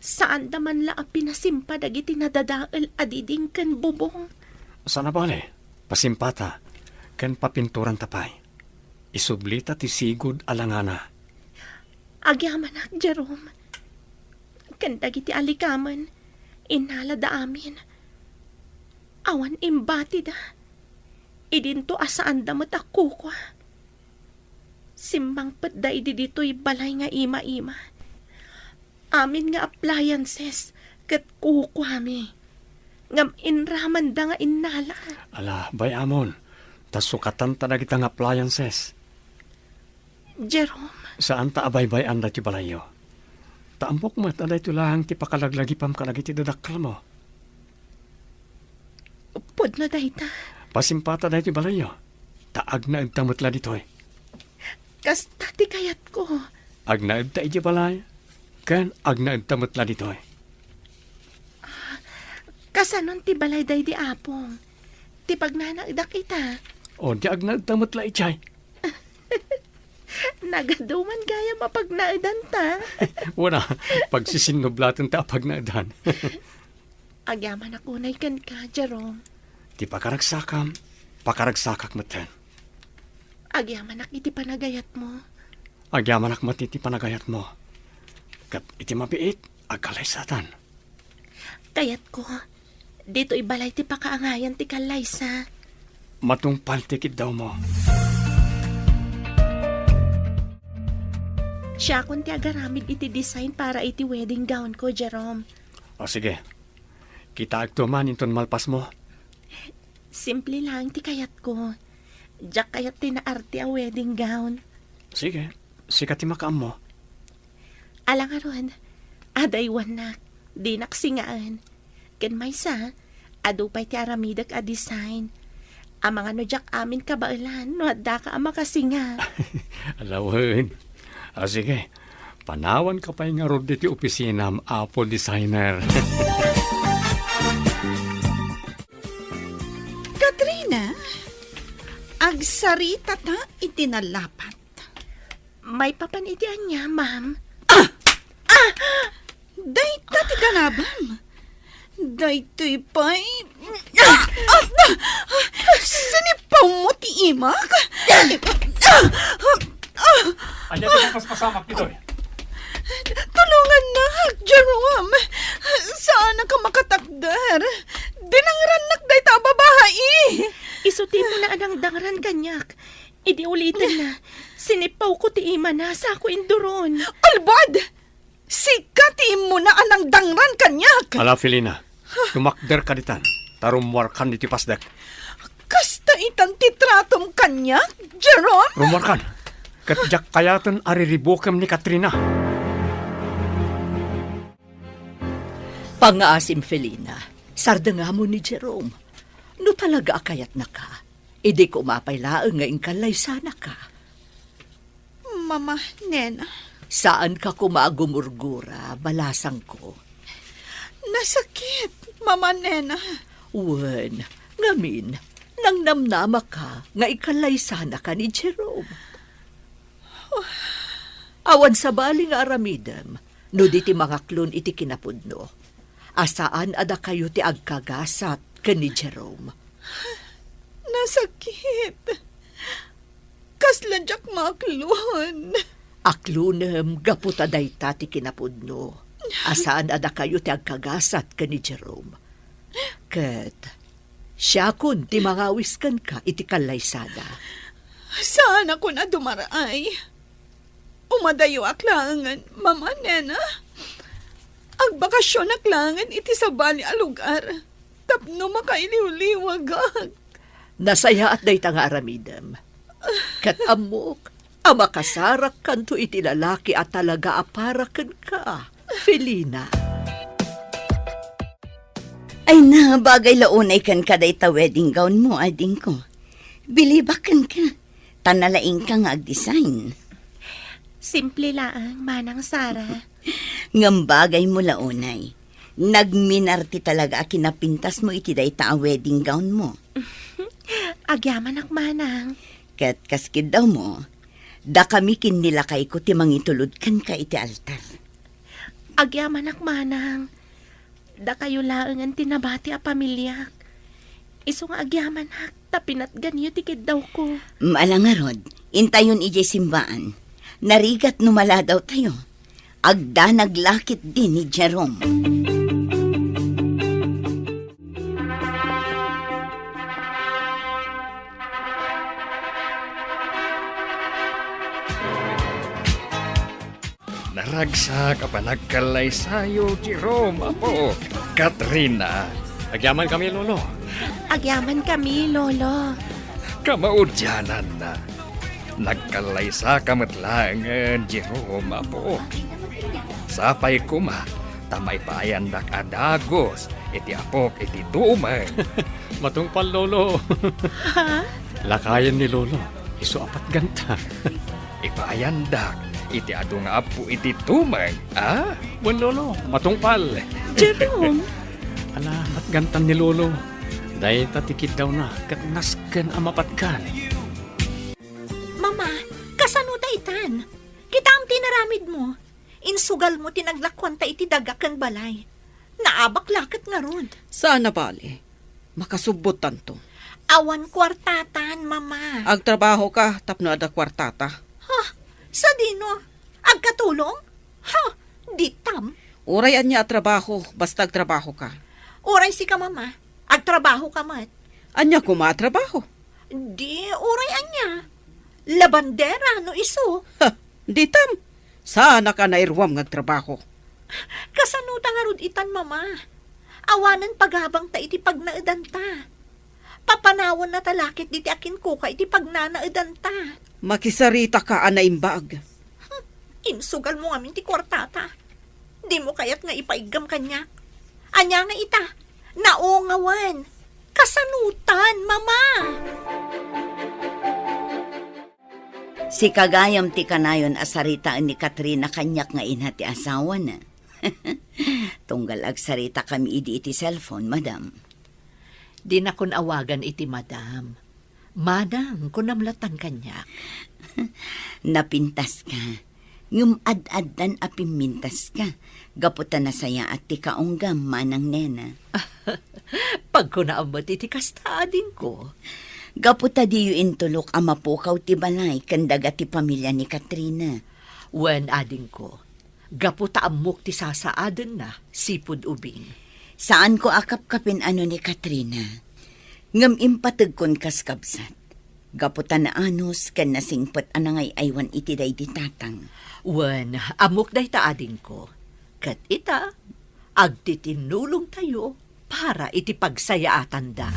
Saanda man la a pinasimpa dagiti nadadael a diding ken bubong. Saan a bale, pasimpata, ken papinturanta pay. Isublita ti sigud a langana. Agyamanak, Jerome. Ken dagiti alikamen, innalada amin. Awan imbatida. Idinto a saanda met a kukua. Simmangpetda idi ditoy balay nga ima-ima. Amin nga appliances ket kukuami. Ngem inramanda nga innala. Ala, bay-amon, ta sukatanta dagita nga appliances. Jerome. Saanta a baybay-an daytoy balayyo. Ta ammok met a daytoy laeng ti pakalaglagipam kadagiti dadakkelmo. Pudno dayta. Pasimpata daytoy balayyo. Ta agnaedta met la ditoy. Kasta ti kayatko. Agnaedta idiay balay, ken agnaedta met la ditoy. Ah, kasanon ti balay daydi apong? Ti pagnanaedak ita. O, di agnaedta met la idiay. Nagaduman gayam a pagnaedanta. Wen a, pagsisinnublatenta a pagnaedan. Agyamanak unay kenka, Jerome. Ti pakaragsakam, pakaragsakak metten. Agyamanak iti panagayatmo. Agyamanak met iti panagayatmo. Ket iti mabiit, agkalaysatan. Kayatko, ditoy balay ti pakaangayan ti kallaysa. Matungpal ti kiddawmo. Siakon ti agaramid iti design para iti wedding gown ko, Jerome. O sige, kitaekto man inton malpasmo. Simple lang ti kayatko. Diak kayat ti naarte a wedding gown. Sige, sika ti makaammo. Ala ngarud, adaywannak, dinak singaen. Ken maysa, adu pay ti aramidek a design. Amangan no diak amin kabaelan no addaka a makasinga. Ala wen. A, sige, panawanka pay ngarud iti opisinam, Apo Designer. Katrina, agsaritata iti nalapat. Maipapan iti ania, ma'am? Ah! Ah! Dayta ti ganabam. Daytoy pay. Ah! Ah! Ah! Sinipawmo ti imak? Ah! Ah! Ah! Ania ti napaspasamak ditoy? Tulongannak, Jerome. Saannak a makatakder. Dinangrannak dayta a babai. Isu ti immuna a nangdangran kaniak. Idi ulitenna, sinipawko ti imana, sako induron. Ulbod! Sika ti immuna a nangdangran kaniak! Ala, Felina, tumakderka ditan, ta rummuarkan iti pasdek. Kasta itan ti tratom kaniak, Jerome? Rummuarkan, ket diak kayaten a riribukem ni Katrina. Pangngaasim, Felina, sardengam ni Jerome. No talaga a kayatnaka, idi koma pay laeng nga inkallaysanaka. Mama, nena. Saanka koma a gumurgura, balasangko. Nasakit, Mama, nena. Wen, ngamin, nangnamnamaka nga ikallaysanaka ni Jerome. Awan sabali nga aramidem no di ti mangaklon iti kinapudno, a saan a dakayo ti agkagasat ken ni Jerome. Nasakit. Kasla diak maaklon. Aklonem gapu ta dayta ti kinapudno, a saan a dakayo ti agkagasat ken ni Jerome. Ket siakon ti mangawis kenka iti kallaysada. Saanakon a dumaraay. Umadayoak laengen, Mama, nena. Agbakasionak laengen iti sabali a lugar tapno makailiwliwagak. Nasayaat dayta nga aramidem. Ket ammok a makasarakkanto iti lalaki a talaga a para kenka, Felina. Ay na, bagay la unay kenka dayta wedding gown mo, adingko. Bilibak kenka, ta nalaingka nga agdesign. Simple laeng, Manang Sara. Ngem bagay mo la unay. Nagminarte talaga a kinapintas mo iti dayta a wedding gown mo. Agyamanak, Manang. Ket kas kiddaw mo, dakami ken ni lakayko ti mangitulod kenka iti altar. Agyamanak, Manang. Dakayo laengen ti nabati a pamiliak. Isu nga agyamanak ta pinatganyo ti kiddawko. Ala ngarud, intayon idiay simbaan. Narigat no maladawtayo. Agdanag la ketdi ni Jerome. Naragsak a panagkallaysayo, Jerome, apo. Katrina. Agyamankami, Lolo. Agyamankami, Lolo. Kamaudiananna. Nagkallaysaka met laengen, Jerome, apo. Sapay koma, ta maipaayandak a dagus iti apok iti tumeng. Matungpal, Lolo. Ha? Lakayen ni Lolo, isu a patganta. Ipaayandak iti adu nga appo iti tumeng, a? Wen, Lolo, matungpal. Jerome! Ala, patgantan ni Lolo. Dayta ti kiddawna ket nasken a mapatgan. Mama, kasano daytan? Kitaem ti inaramidmo. Insugalmo ti naglakuanta iti daga ken balay. Naabak la ket ngarud. Saan a bale. Makasubbottanto. Awan kuartatan, Mama. Agtrabahoka tapno adda kuartata. Ha? Sadino? Agkatulong? Ha? Ditam. Uray ania a trabaho, basta agtrabahoka. Uray sika, Mama. Agtrabahoka met. Ania koma a trabaho? Di, uray ania. Labandera, no isu. Ha, ditam. Saanak a nairuam nga agtrabaho. Kasano ta ngarud itan, Mama? Awanen pagabangta iti pagnaedanta. Papanawennata la ketdi ti akinkuka iti pagnanaedanta. Makisaritaka a naimbag. Hmm, insugalmo ngamin ti kuartata. Dimo kayat nga ipaiggem kaniak? Ania nga ita? Naungawen. Kasanotan, Mama? Sika gayam ti kanayon a saritaen ni Katrina kaniak nga ina ti asawana. Tunggal agsaritakami idi iti cellphone, madam. Dinakon awagan iti madam. Manang, kunam latan kaniak. Napintaska. Ngem ad-addan a pimmintaska. Gapu ta nasayaat ti kaunggam, Manang Nena. Pagkunaam met iti kasta, adingko. Gapu ta diyo intulok a mapukaw ti balay ken daga ti pamilya ni Katrina. Wen, adingko. Gapu ta ammok ti sasaadenna, sipud ubing. Saanko a kapkapin ano ni Katrina. Ngem impategkon kas kabsat. Gapu ta naanus ken nasingpet a nangay-aywan iti daydi tatang. Wen, ammok dayta, adingko. Ket ita, agtitinnulongtayo para iti pagsayaatanda.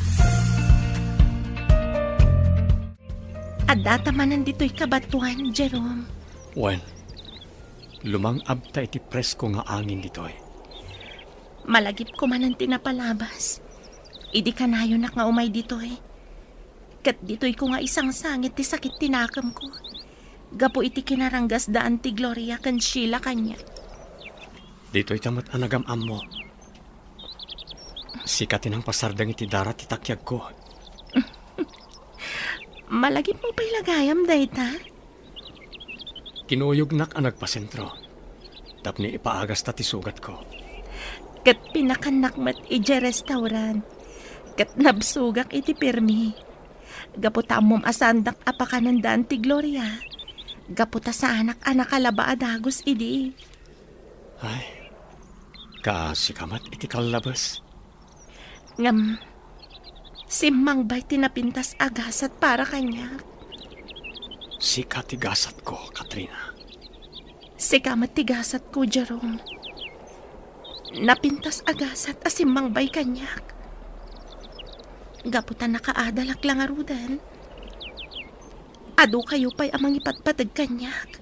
Addata manen ditoy kabatuan, Jerome. Wen, lumang-abta iti presko nga angin ditoy. Malagipko manen ti napalabas. Idi kanayonak nga umay ditoy. Ket ditoyko nga isangsangit ti sakit ti nakemko. Gapu iti kinaranggasdaan ti Gloria ken Sheila kaniak. Ditoyta met a nagam-ammo. Sika ti nangpasardeng iti dara ti takiagko. Malagipmo pay la gayam dayta? Kinuyognak a nagpasentro tapno ipaagasta ti sugatko. Ket pinakannak met idiay restaurant. Ket nabsogak iti pirmi. Gapu ta ammom a saandak a pakanendaan ti Gloria. Gapu ta saanak a nakalaba a dagus idi. Ay, kaasika met iti kallabes. Ngem, simmangbay ti napintas a gasat para kaniak. Sika ti gasatko, Katrina. Sika met ti gasatko, Jerome. Napintas a gasat a simmangbay kaniak. Gapu ta nakaadalak la ngaruden. Adu kayo pay a mangipatpateg kaniak.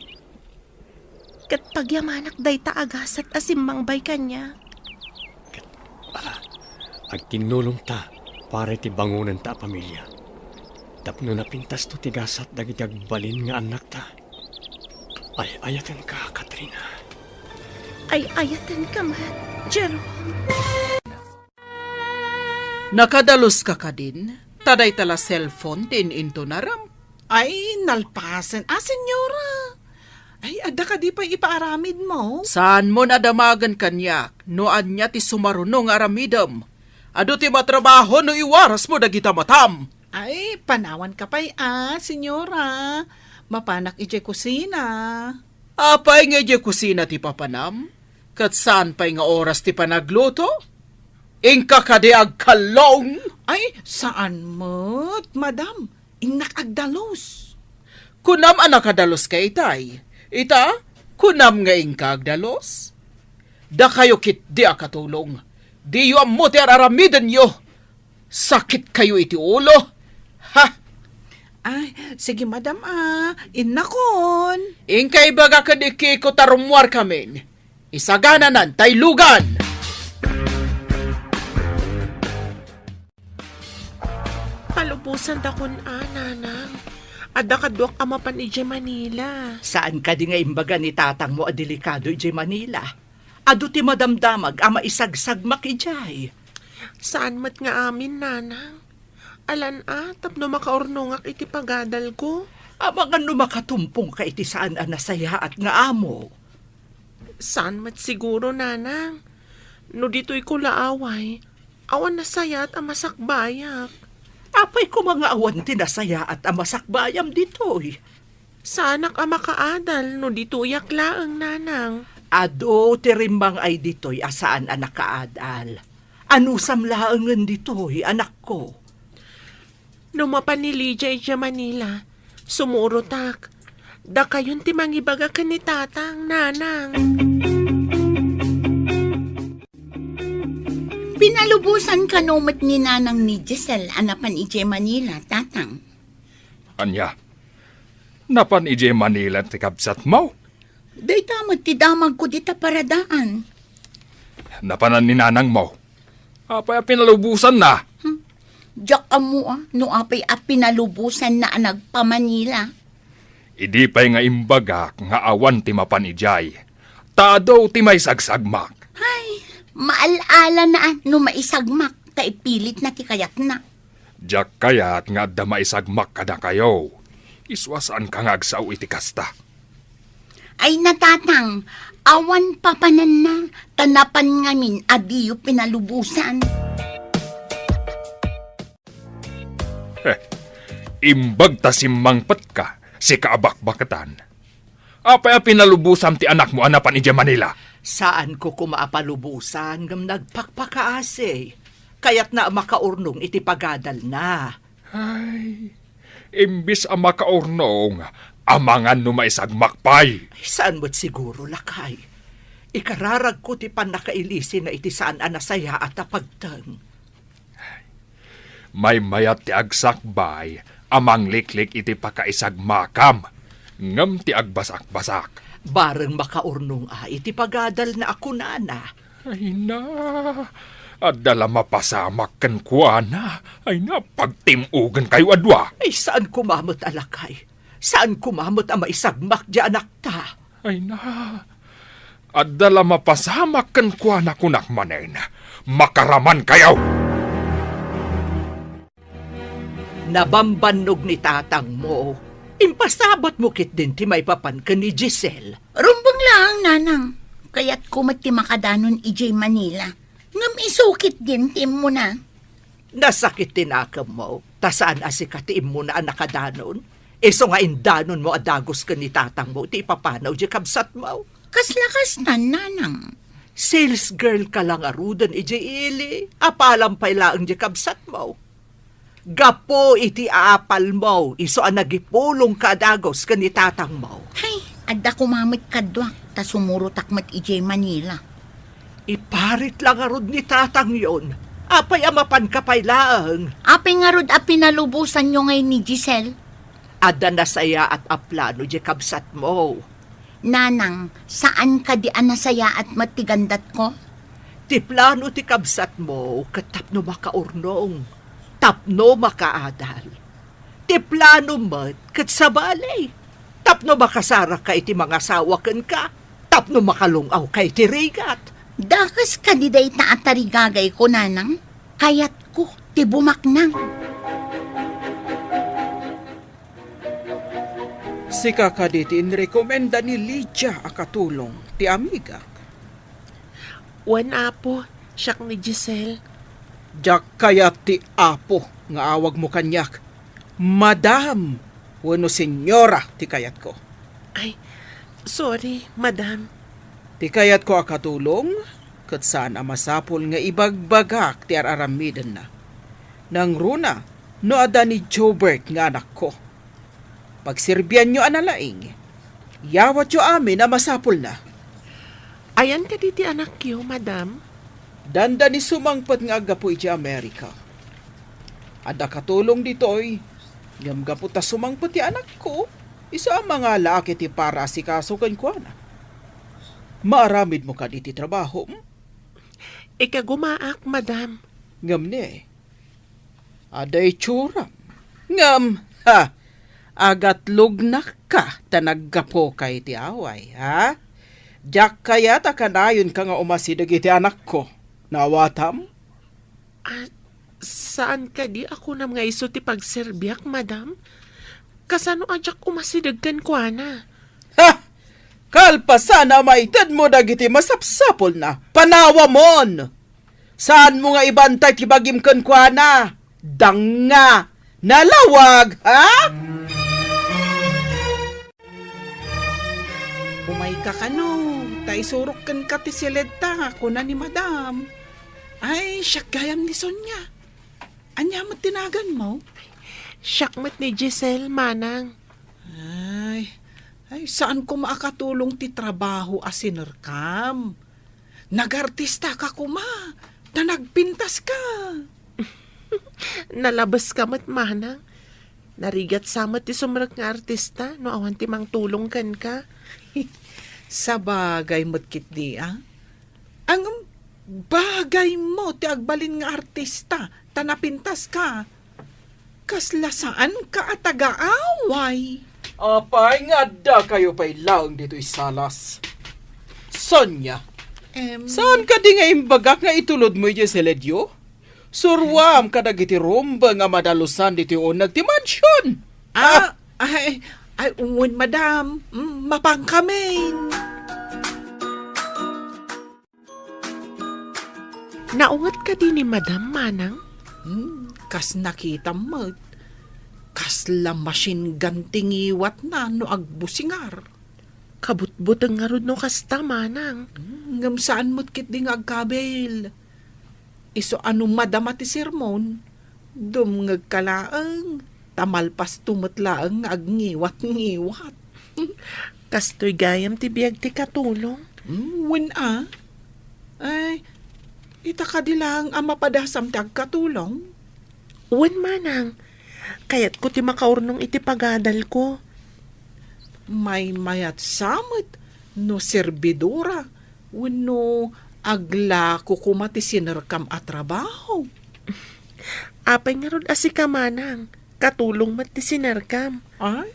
Ket pagyamanak dayta a gasat a simmangbay kaniak. Ket, ala, agtinnulongta para iti bangonenta a pamilya. Tapno napintasto ti gasat dagiti agbalin nga annakta. Ay-ayatenka, Katrina. Ay-ayatenka met, Jerome. Nakadaluska kadin? Ta dayta la cellphone ti in-intunaram. Ay, nalpasen. Ah, senyora. Ay, adda kadi pay ipaaramidmo? Saanmon a damagen kaniak no ania ti sumaruno nga aramidem. Adu ti matrabaho no iwarasmo dagita matam. Ay, panawanka pay, ah, senyora. Mapanak idiay kusina. Apay nga idiay kusina ti papanam? Ket saan pay nga oras ti panagluto? Inka kadi agkallong? Ay, saan met, madam. Innak agdalus. Kunam a nakadaluska itay. Ita, kunam nga inka agdalus? Dakayo ketdi a katulong. Diyo ammo ti ar-aramidenyo. Sakit kayo iti ulo. Ha? Ay, sige, madam, ah. Innakon. Inka ibaga ken ikiko ta rummuarkamin. Isagananan tay lugan. Palubosantakon a, nanang. Adda kaduak a mapan idiay Manila. Saan kadi nga imbaga ni tatangmo a delikado idiay Manila? Adu ti madamdamag a maisagsagmak idiay. Saan met nga amin, nanang. Alan a, tapno makaurnongak iti pagadalko. Amangan no makatumpongka iti saan a nasayaat nga amo. Saan met siguro, nanang. No ditoyko la away, awan nasayaat a masakbayak. Apay koma nga awan ti nasayaat a masakbayam ditoy? Saanak a makaadal no ditoyak laeng, nanang. Adu ti rimmang-ay ditoy a saan a nakaadal. Anusam laengen ditoy, anakko. No mapan ni Lydia idiay Manila, sumurotak. Dakayon ti mangibaga ken ni Tatang, Nanang. Pinalubosan kano met ni Nanang ni Giselle a napan idiay Manila, Tatang. Ania? Napan idiay Manila ti kabsatmo? Dayta met ti damagko dita paradaan. Napanan ni nanangmo? Apay a pinalubosanna? Hmm. Diak ammo a no apay a pinalubosanna a nagpa-Manila. Idi pay nga imbagak nga awan ti mapan idiay, ta adu ti maisagsagmak. Ay, maal-ala na a no maisagmak ta ipilitna ti kayatna. Diak kayat nga adda maisagmak kadakayo. Isu a saanka nga agsao iti kasta. Ay, Tatang, awan papananna, ta napan ngamin a diyo pinalubosan. Heh, imbag ta simmangpetka, sika a bakbaketan. Apay a pinalubosam ti anakmo a napan idiay Manila? Saanko koma a palubosan ngem nagpakpakaasi. Kayatna a makaurnong iti pagadalna. Ay, imbes a makaurnong, amangan no maisagmak pay. Ay, saan met siguro, lakay. Ikararagko ti pannakailisina iti saan a nasayaat a pagteng. Maymayat ti agsakbay a mangliklik iti pakaisagmakam, ngem ti agbasakbasak. Bareng makaurnong a iti pagadalna a kunana. Ay na, adda la mapasamak kenkuana. Ay na, pagtim-ogenkayo a dua. Ay, saan koma met a lakay. Saan koma met a maisagmak ti anakta. Ay na, adda la mapasamak kenkuana, kunak manen, makaramankayo! Nabambannog ni tatangmo. Impasabatmo ketdin ti maipapan ken ni Giselle. Rumbeng laeng, nanang. Kayatko met ti makadanon idiay Manila. Ngem isu ketdin ti immuna. Nasakit ti nakemmo, ta saan a sika ti immuna a nakadanon. Isu nga indanonmo a dagus ken ni tatangmo ti ipapanaw idiay kabsatmo. Kasla kastan, nanang. Sales girl ka la ngaruden idiay ili, apalam pay laeng idiay kabsatmo. Gapu iti aapalmo, isu a nagipulongka a dagus ken ni tatangmo. Hay, adda koma met kaduak, ta sumurotak met idiay Manila. Iparit la ngarud ni tatangyon. Apay a mapanka pay laeng? Apay ngarud a pinalubosanyo ngay ni Giselle? Adda nasayaat a plano idiay kabsatmo. Nanang, saan kadi a nasayaat met ti gandatko? Ti plano ti kabsatmo ket tapno makaurnong, tapno makaadal. Ti plano met ket sabali, tapno makasaraka iti mangasawa kenka, tapno makalung-awka iti rigat. Dakes kadi dayta a tarigagayko, nanang? Kayatko ti bumaknang. Sika kadi ti inrekomenda ni Lydia a katulong ti amigak? Wen, Apo, siak ni Giselle. Diak kayat ti Apo nga awagmo kaniak. Madam wenno Senyora ti kayatko. Ay, sorry, Madam. Ti kayatko a katulong, ket saan a masapul nga ibagbagak ti ar-aramidenna. Nangruna, no adda ni Jobert nga anakko. Pagserbianyo a nalaing. Yawatyo amin a masapulna. Ayan kadi ti anakyo, Madam? Dandani sumangpet nga aggapu idiay Amerika. Adda katulong ditoy, ngem gapu ta sumangpet ti anakko, isu a mangalaak iti paraasikaso kenkuana. Maaramidmo kadi ti trabahom? Ikagumaak, Madam. Ngem ne, adda itsuram. Ngem, ha, agatlognakka ta naggapuka iti away, ha? Diak kayat a kanayonka nga umasideg iti anakko. Naawatam? Ah, saan kadi a kunam nga isu ti pagserbiak, Madam? Kasano a diak umasideg kenkuana? Ha! Kalpasan a maitedmo dagiti masapsapulna, panawamon! Saanmo nga ibantay ti bagim kenkuana? Danga! Nalawag, ha? Umayka kano, ta isurok kenka ti siledta, kuna ni Madam. Ay, siak gayam ni Sonia. Ania met ti naganmo? Siak met ni Giselle, manang. Ay, Ay, saan koma a katulong ti trabaho a sinerkam. Nagartista ka koma, ta nagpintas ka. Nalabes ka met, manang. Narigat sa met ti sumrek nga artista no awan ti mangtulong kenka. Sabagay met ketdi, a. Ngem, bagay mo ti agbalin nga artista, ta napintas ka. Kasla saan ka a taga-away. Apay nga adda kayo pay laeng ditoy salas? Sonia, em, saan kadi nga imbagak nga itulod mo idiay siledyo? Suruam kadagiti rumbe nga madalusan ditoy uneg ti mansion. Ah, ah, ay, ay, wen, madam. Mm, mapan kami. Naunget kadi ni Madam, manang? Hmm, kas nakitam met. Kasla machine gun ti ngiwatna no agbusingar. Kabutbuteng ngarud no kasta, manang. Hmm, ngem saan met ketdi nga agkabil. Isu a no madama ti sermon, dumngegka laeng, ta malpasto met laeng nga agngiwat-ngiwat. Kastoy gayam ti biag ti katulong? Hmm, wen a. Ay, ita kadi laeng a mapadasam ti agkatulong? Wen, manang. Kayatko ti makaurnong iti pagadalko. Maymayat sa met no serbidora wenno aglako koma ti sinerkam a trabaho. Apay ngarud a sika, manang, katulong met ti sinerkam. Ay,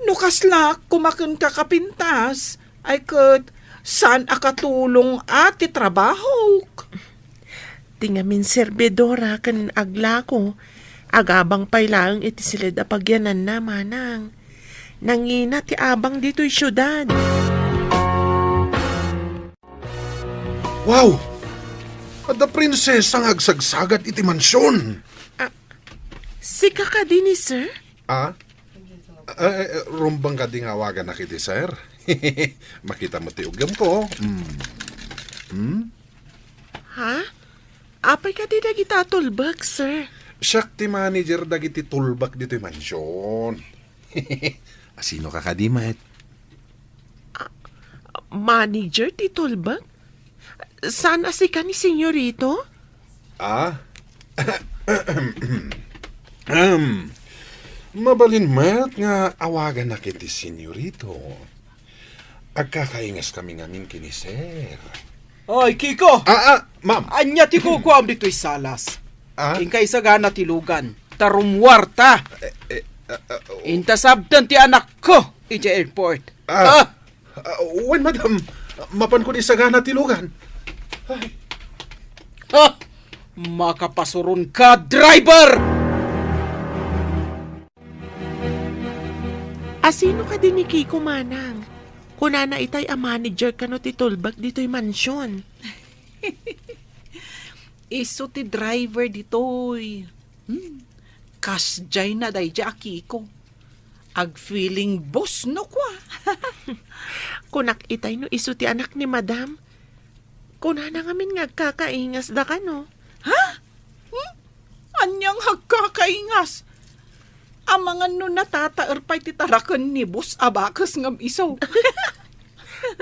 no kasla koma ken kakapintas, ay ket saan a katulong a ti trabahok. Ti ngamin serbidora ken aglako, agabang pay laeng iti siled a pagyananna, manang. Nangina ti abang ditoy siudad. Wow! Adda prinsesa nga agsagsagat iti mansion. Ah, sika kadi ni sir? Ah? Eh, eh, rumbeng kadi nga awaganak iti sir? Makita mo ti ugem ko. Hmm. Hmm? Ha? Apay kadi dagita a tulbek, sir? Siak ti manager dagiti tulbek ditoy mansion. Asino ka kadi met? Ah, manager ti tulbek? Saan a sika ni Senyorito? Ah? Ahem. Mabalin met nga awaganak iti Senyorito. Agkakaingas kami ngamin ken ni Sir. Oy, Kiko! Ah, ah, ma'am. Ania ti kukuam ditoy salas? Ah? Inka isagana ti lugan, ta rummuarta. Eh, eh, ah, ah, oh. Inta sabten ti anakko idiay airport. Ah. Ah? Ah, wen, madam. Mapanko isagana ti lugan. Ay. Ha! Makapasuron ka, driver! Asino kadi ni Kiko, manang? Kunana itay a manager kano ti tulbek ditoy mansion. Isu ti driver ditoy. Hmm. Kasdiay na daydiay a Kiko. Ag-feeling boss no kua. Kunak itay no isu ti anak ni madam. Kunana ngamin nga agkakaingasda kano. Ha? Hmm? Ania nga agkakaingas? Amangan no natataer pay ti taraken ni boss a bakes ngem isu.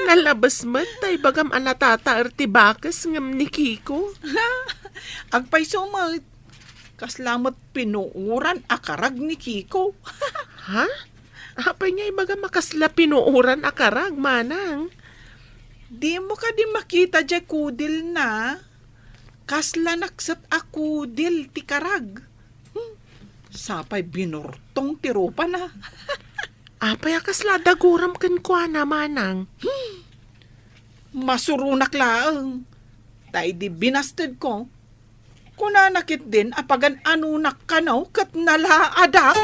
Nalabes met ta ibagam a natataer ti bakes ngem ni Kiko. Agpayso met. Kasla met pinuoran a karag ni Kiko. Ha? Apay nga ibagam a kasla pinuoran a karag, manang? Dimo kadi makita diay kudilna? Kasla nakset a kudil ti karag. Hmm, sapay binortong ti rupana. Apay a kasla daguram kenkuana, manang? Hmm, masuronak laeng. Ta idi binastedko, kunana ketdin a pagan-anonak kano ket nalaadak.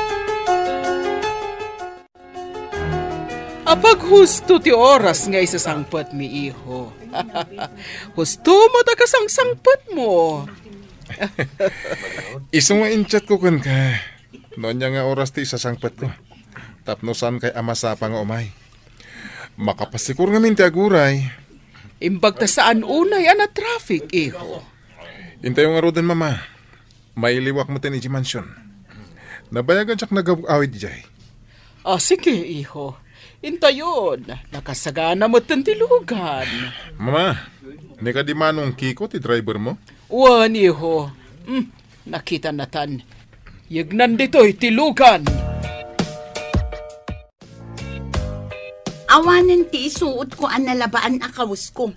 Apaghusto ti oras nga isasangpetmi, iho. Husto met a kasangsangpetmo. Isu nga in-chatko kenka no ania nga oras ti isasangpetko. Tapno saankay a masapa nga umay. Makapasikor ngamin ti aguray. Imbag ta saan unay a na-traffic, iho. Intayo ngaruden, Mama. Mailiwak metten idiay mansion. Nabayagan diak nagawid idiay. Ah, sige, iho. Intayon, nakasagana metten ti lugan. Mama, ni kadi Manong Kiko ti driver mo? Wen, iho. Hmm, nakita natan. Yegnan ditoy ti lugan. Awanen ti isuotko a nalabaan a kawesko.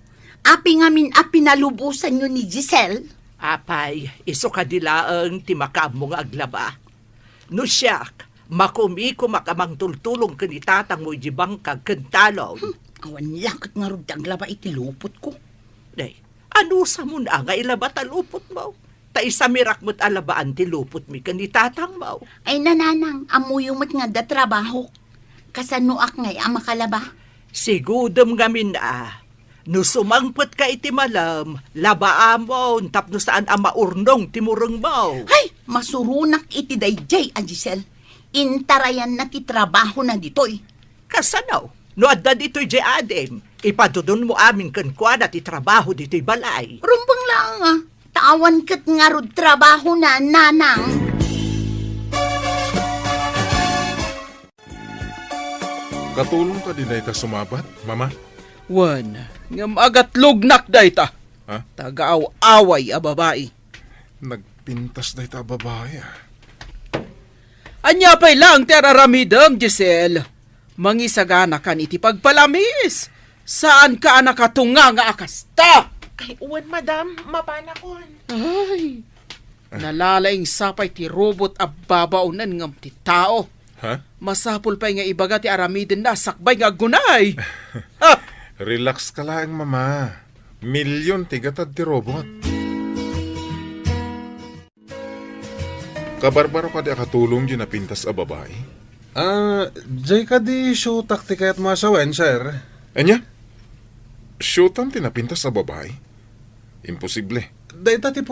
Apay ngamin a pinalubosanyo ni Giselle? Apay, isu kadi laeng ti makaammo nga aglaba. No siak, makumikumak a mangtultulong ken ni tatangmo iti bangkag ken talon. Hmm, awan la ket ngarud ti aglaba iti lupotko. Day, anusamon a nga ilaba ta lupotmo? Ta isamirak met a labaan ti lupotmi ken ni tatangmo. Ay, nanang, ammoyo met nga adda trabahok. Kasanoak ngay a makalaba? Sigudem ngamin a, no sumangpetka iti malem, labaamon tapno saan a maurnong ti murengmo. Ay, masuronak iti daydiay a Giselle. Intarayanna ti trabahona ditoy. Kasano? No adda ditoy diay adim, ipadudonmo amin kenkuana ti trabaho ditoy balay. Rumbeng laeng a, ta awan ket ngarud trabahona, nanang. Katulong kadi dayta sumabat, Mama? Wen, ngem agatlognak dayta. Ha? Taga-aw-away a babai. Nagpintas dayta a babai, ah. Ania pay laeng ti ar-aramidem, Giselle? Mangisaganakan iti pagpalamiis. Saanka a nakatunga nga a kasta. Ay, wen, madam, mapanakon. Ay, nalalaing sapay ti robot a babaonen ngem ti tao. Ha? Masapul pay nga ibaga ti aramidenna a sakbay nga aggunay. Ha? Relax ka laeng, Mama. Million ti gatad ti robot. Kabarbaro kadi a katulong diay napintas a babai? Ah, diay kadi siotak ti kayatmo a sawen, sir? Ania? Siotam ti napintas a babai? Imposible. Dayta ti pud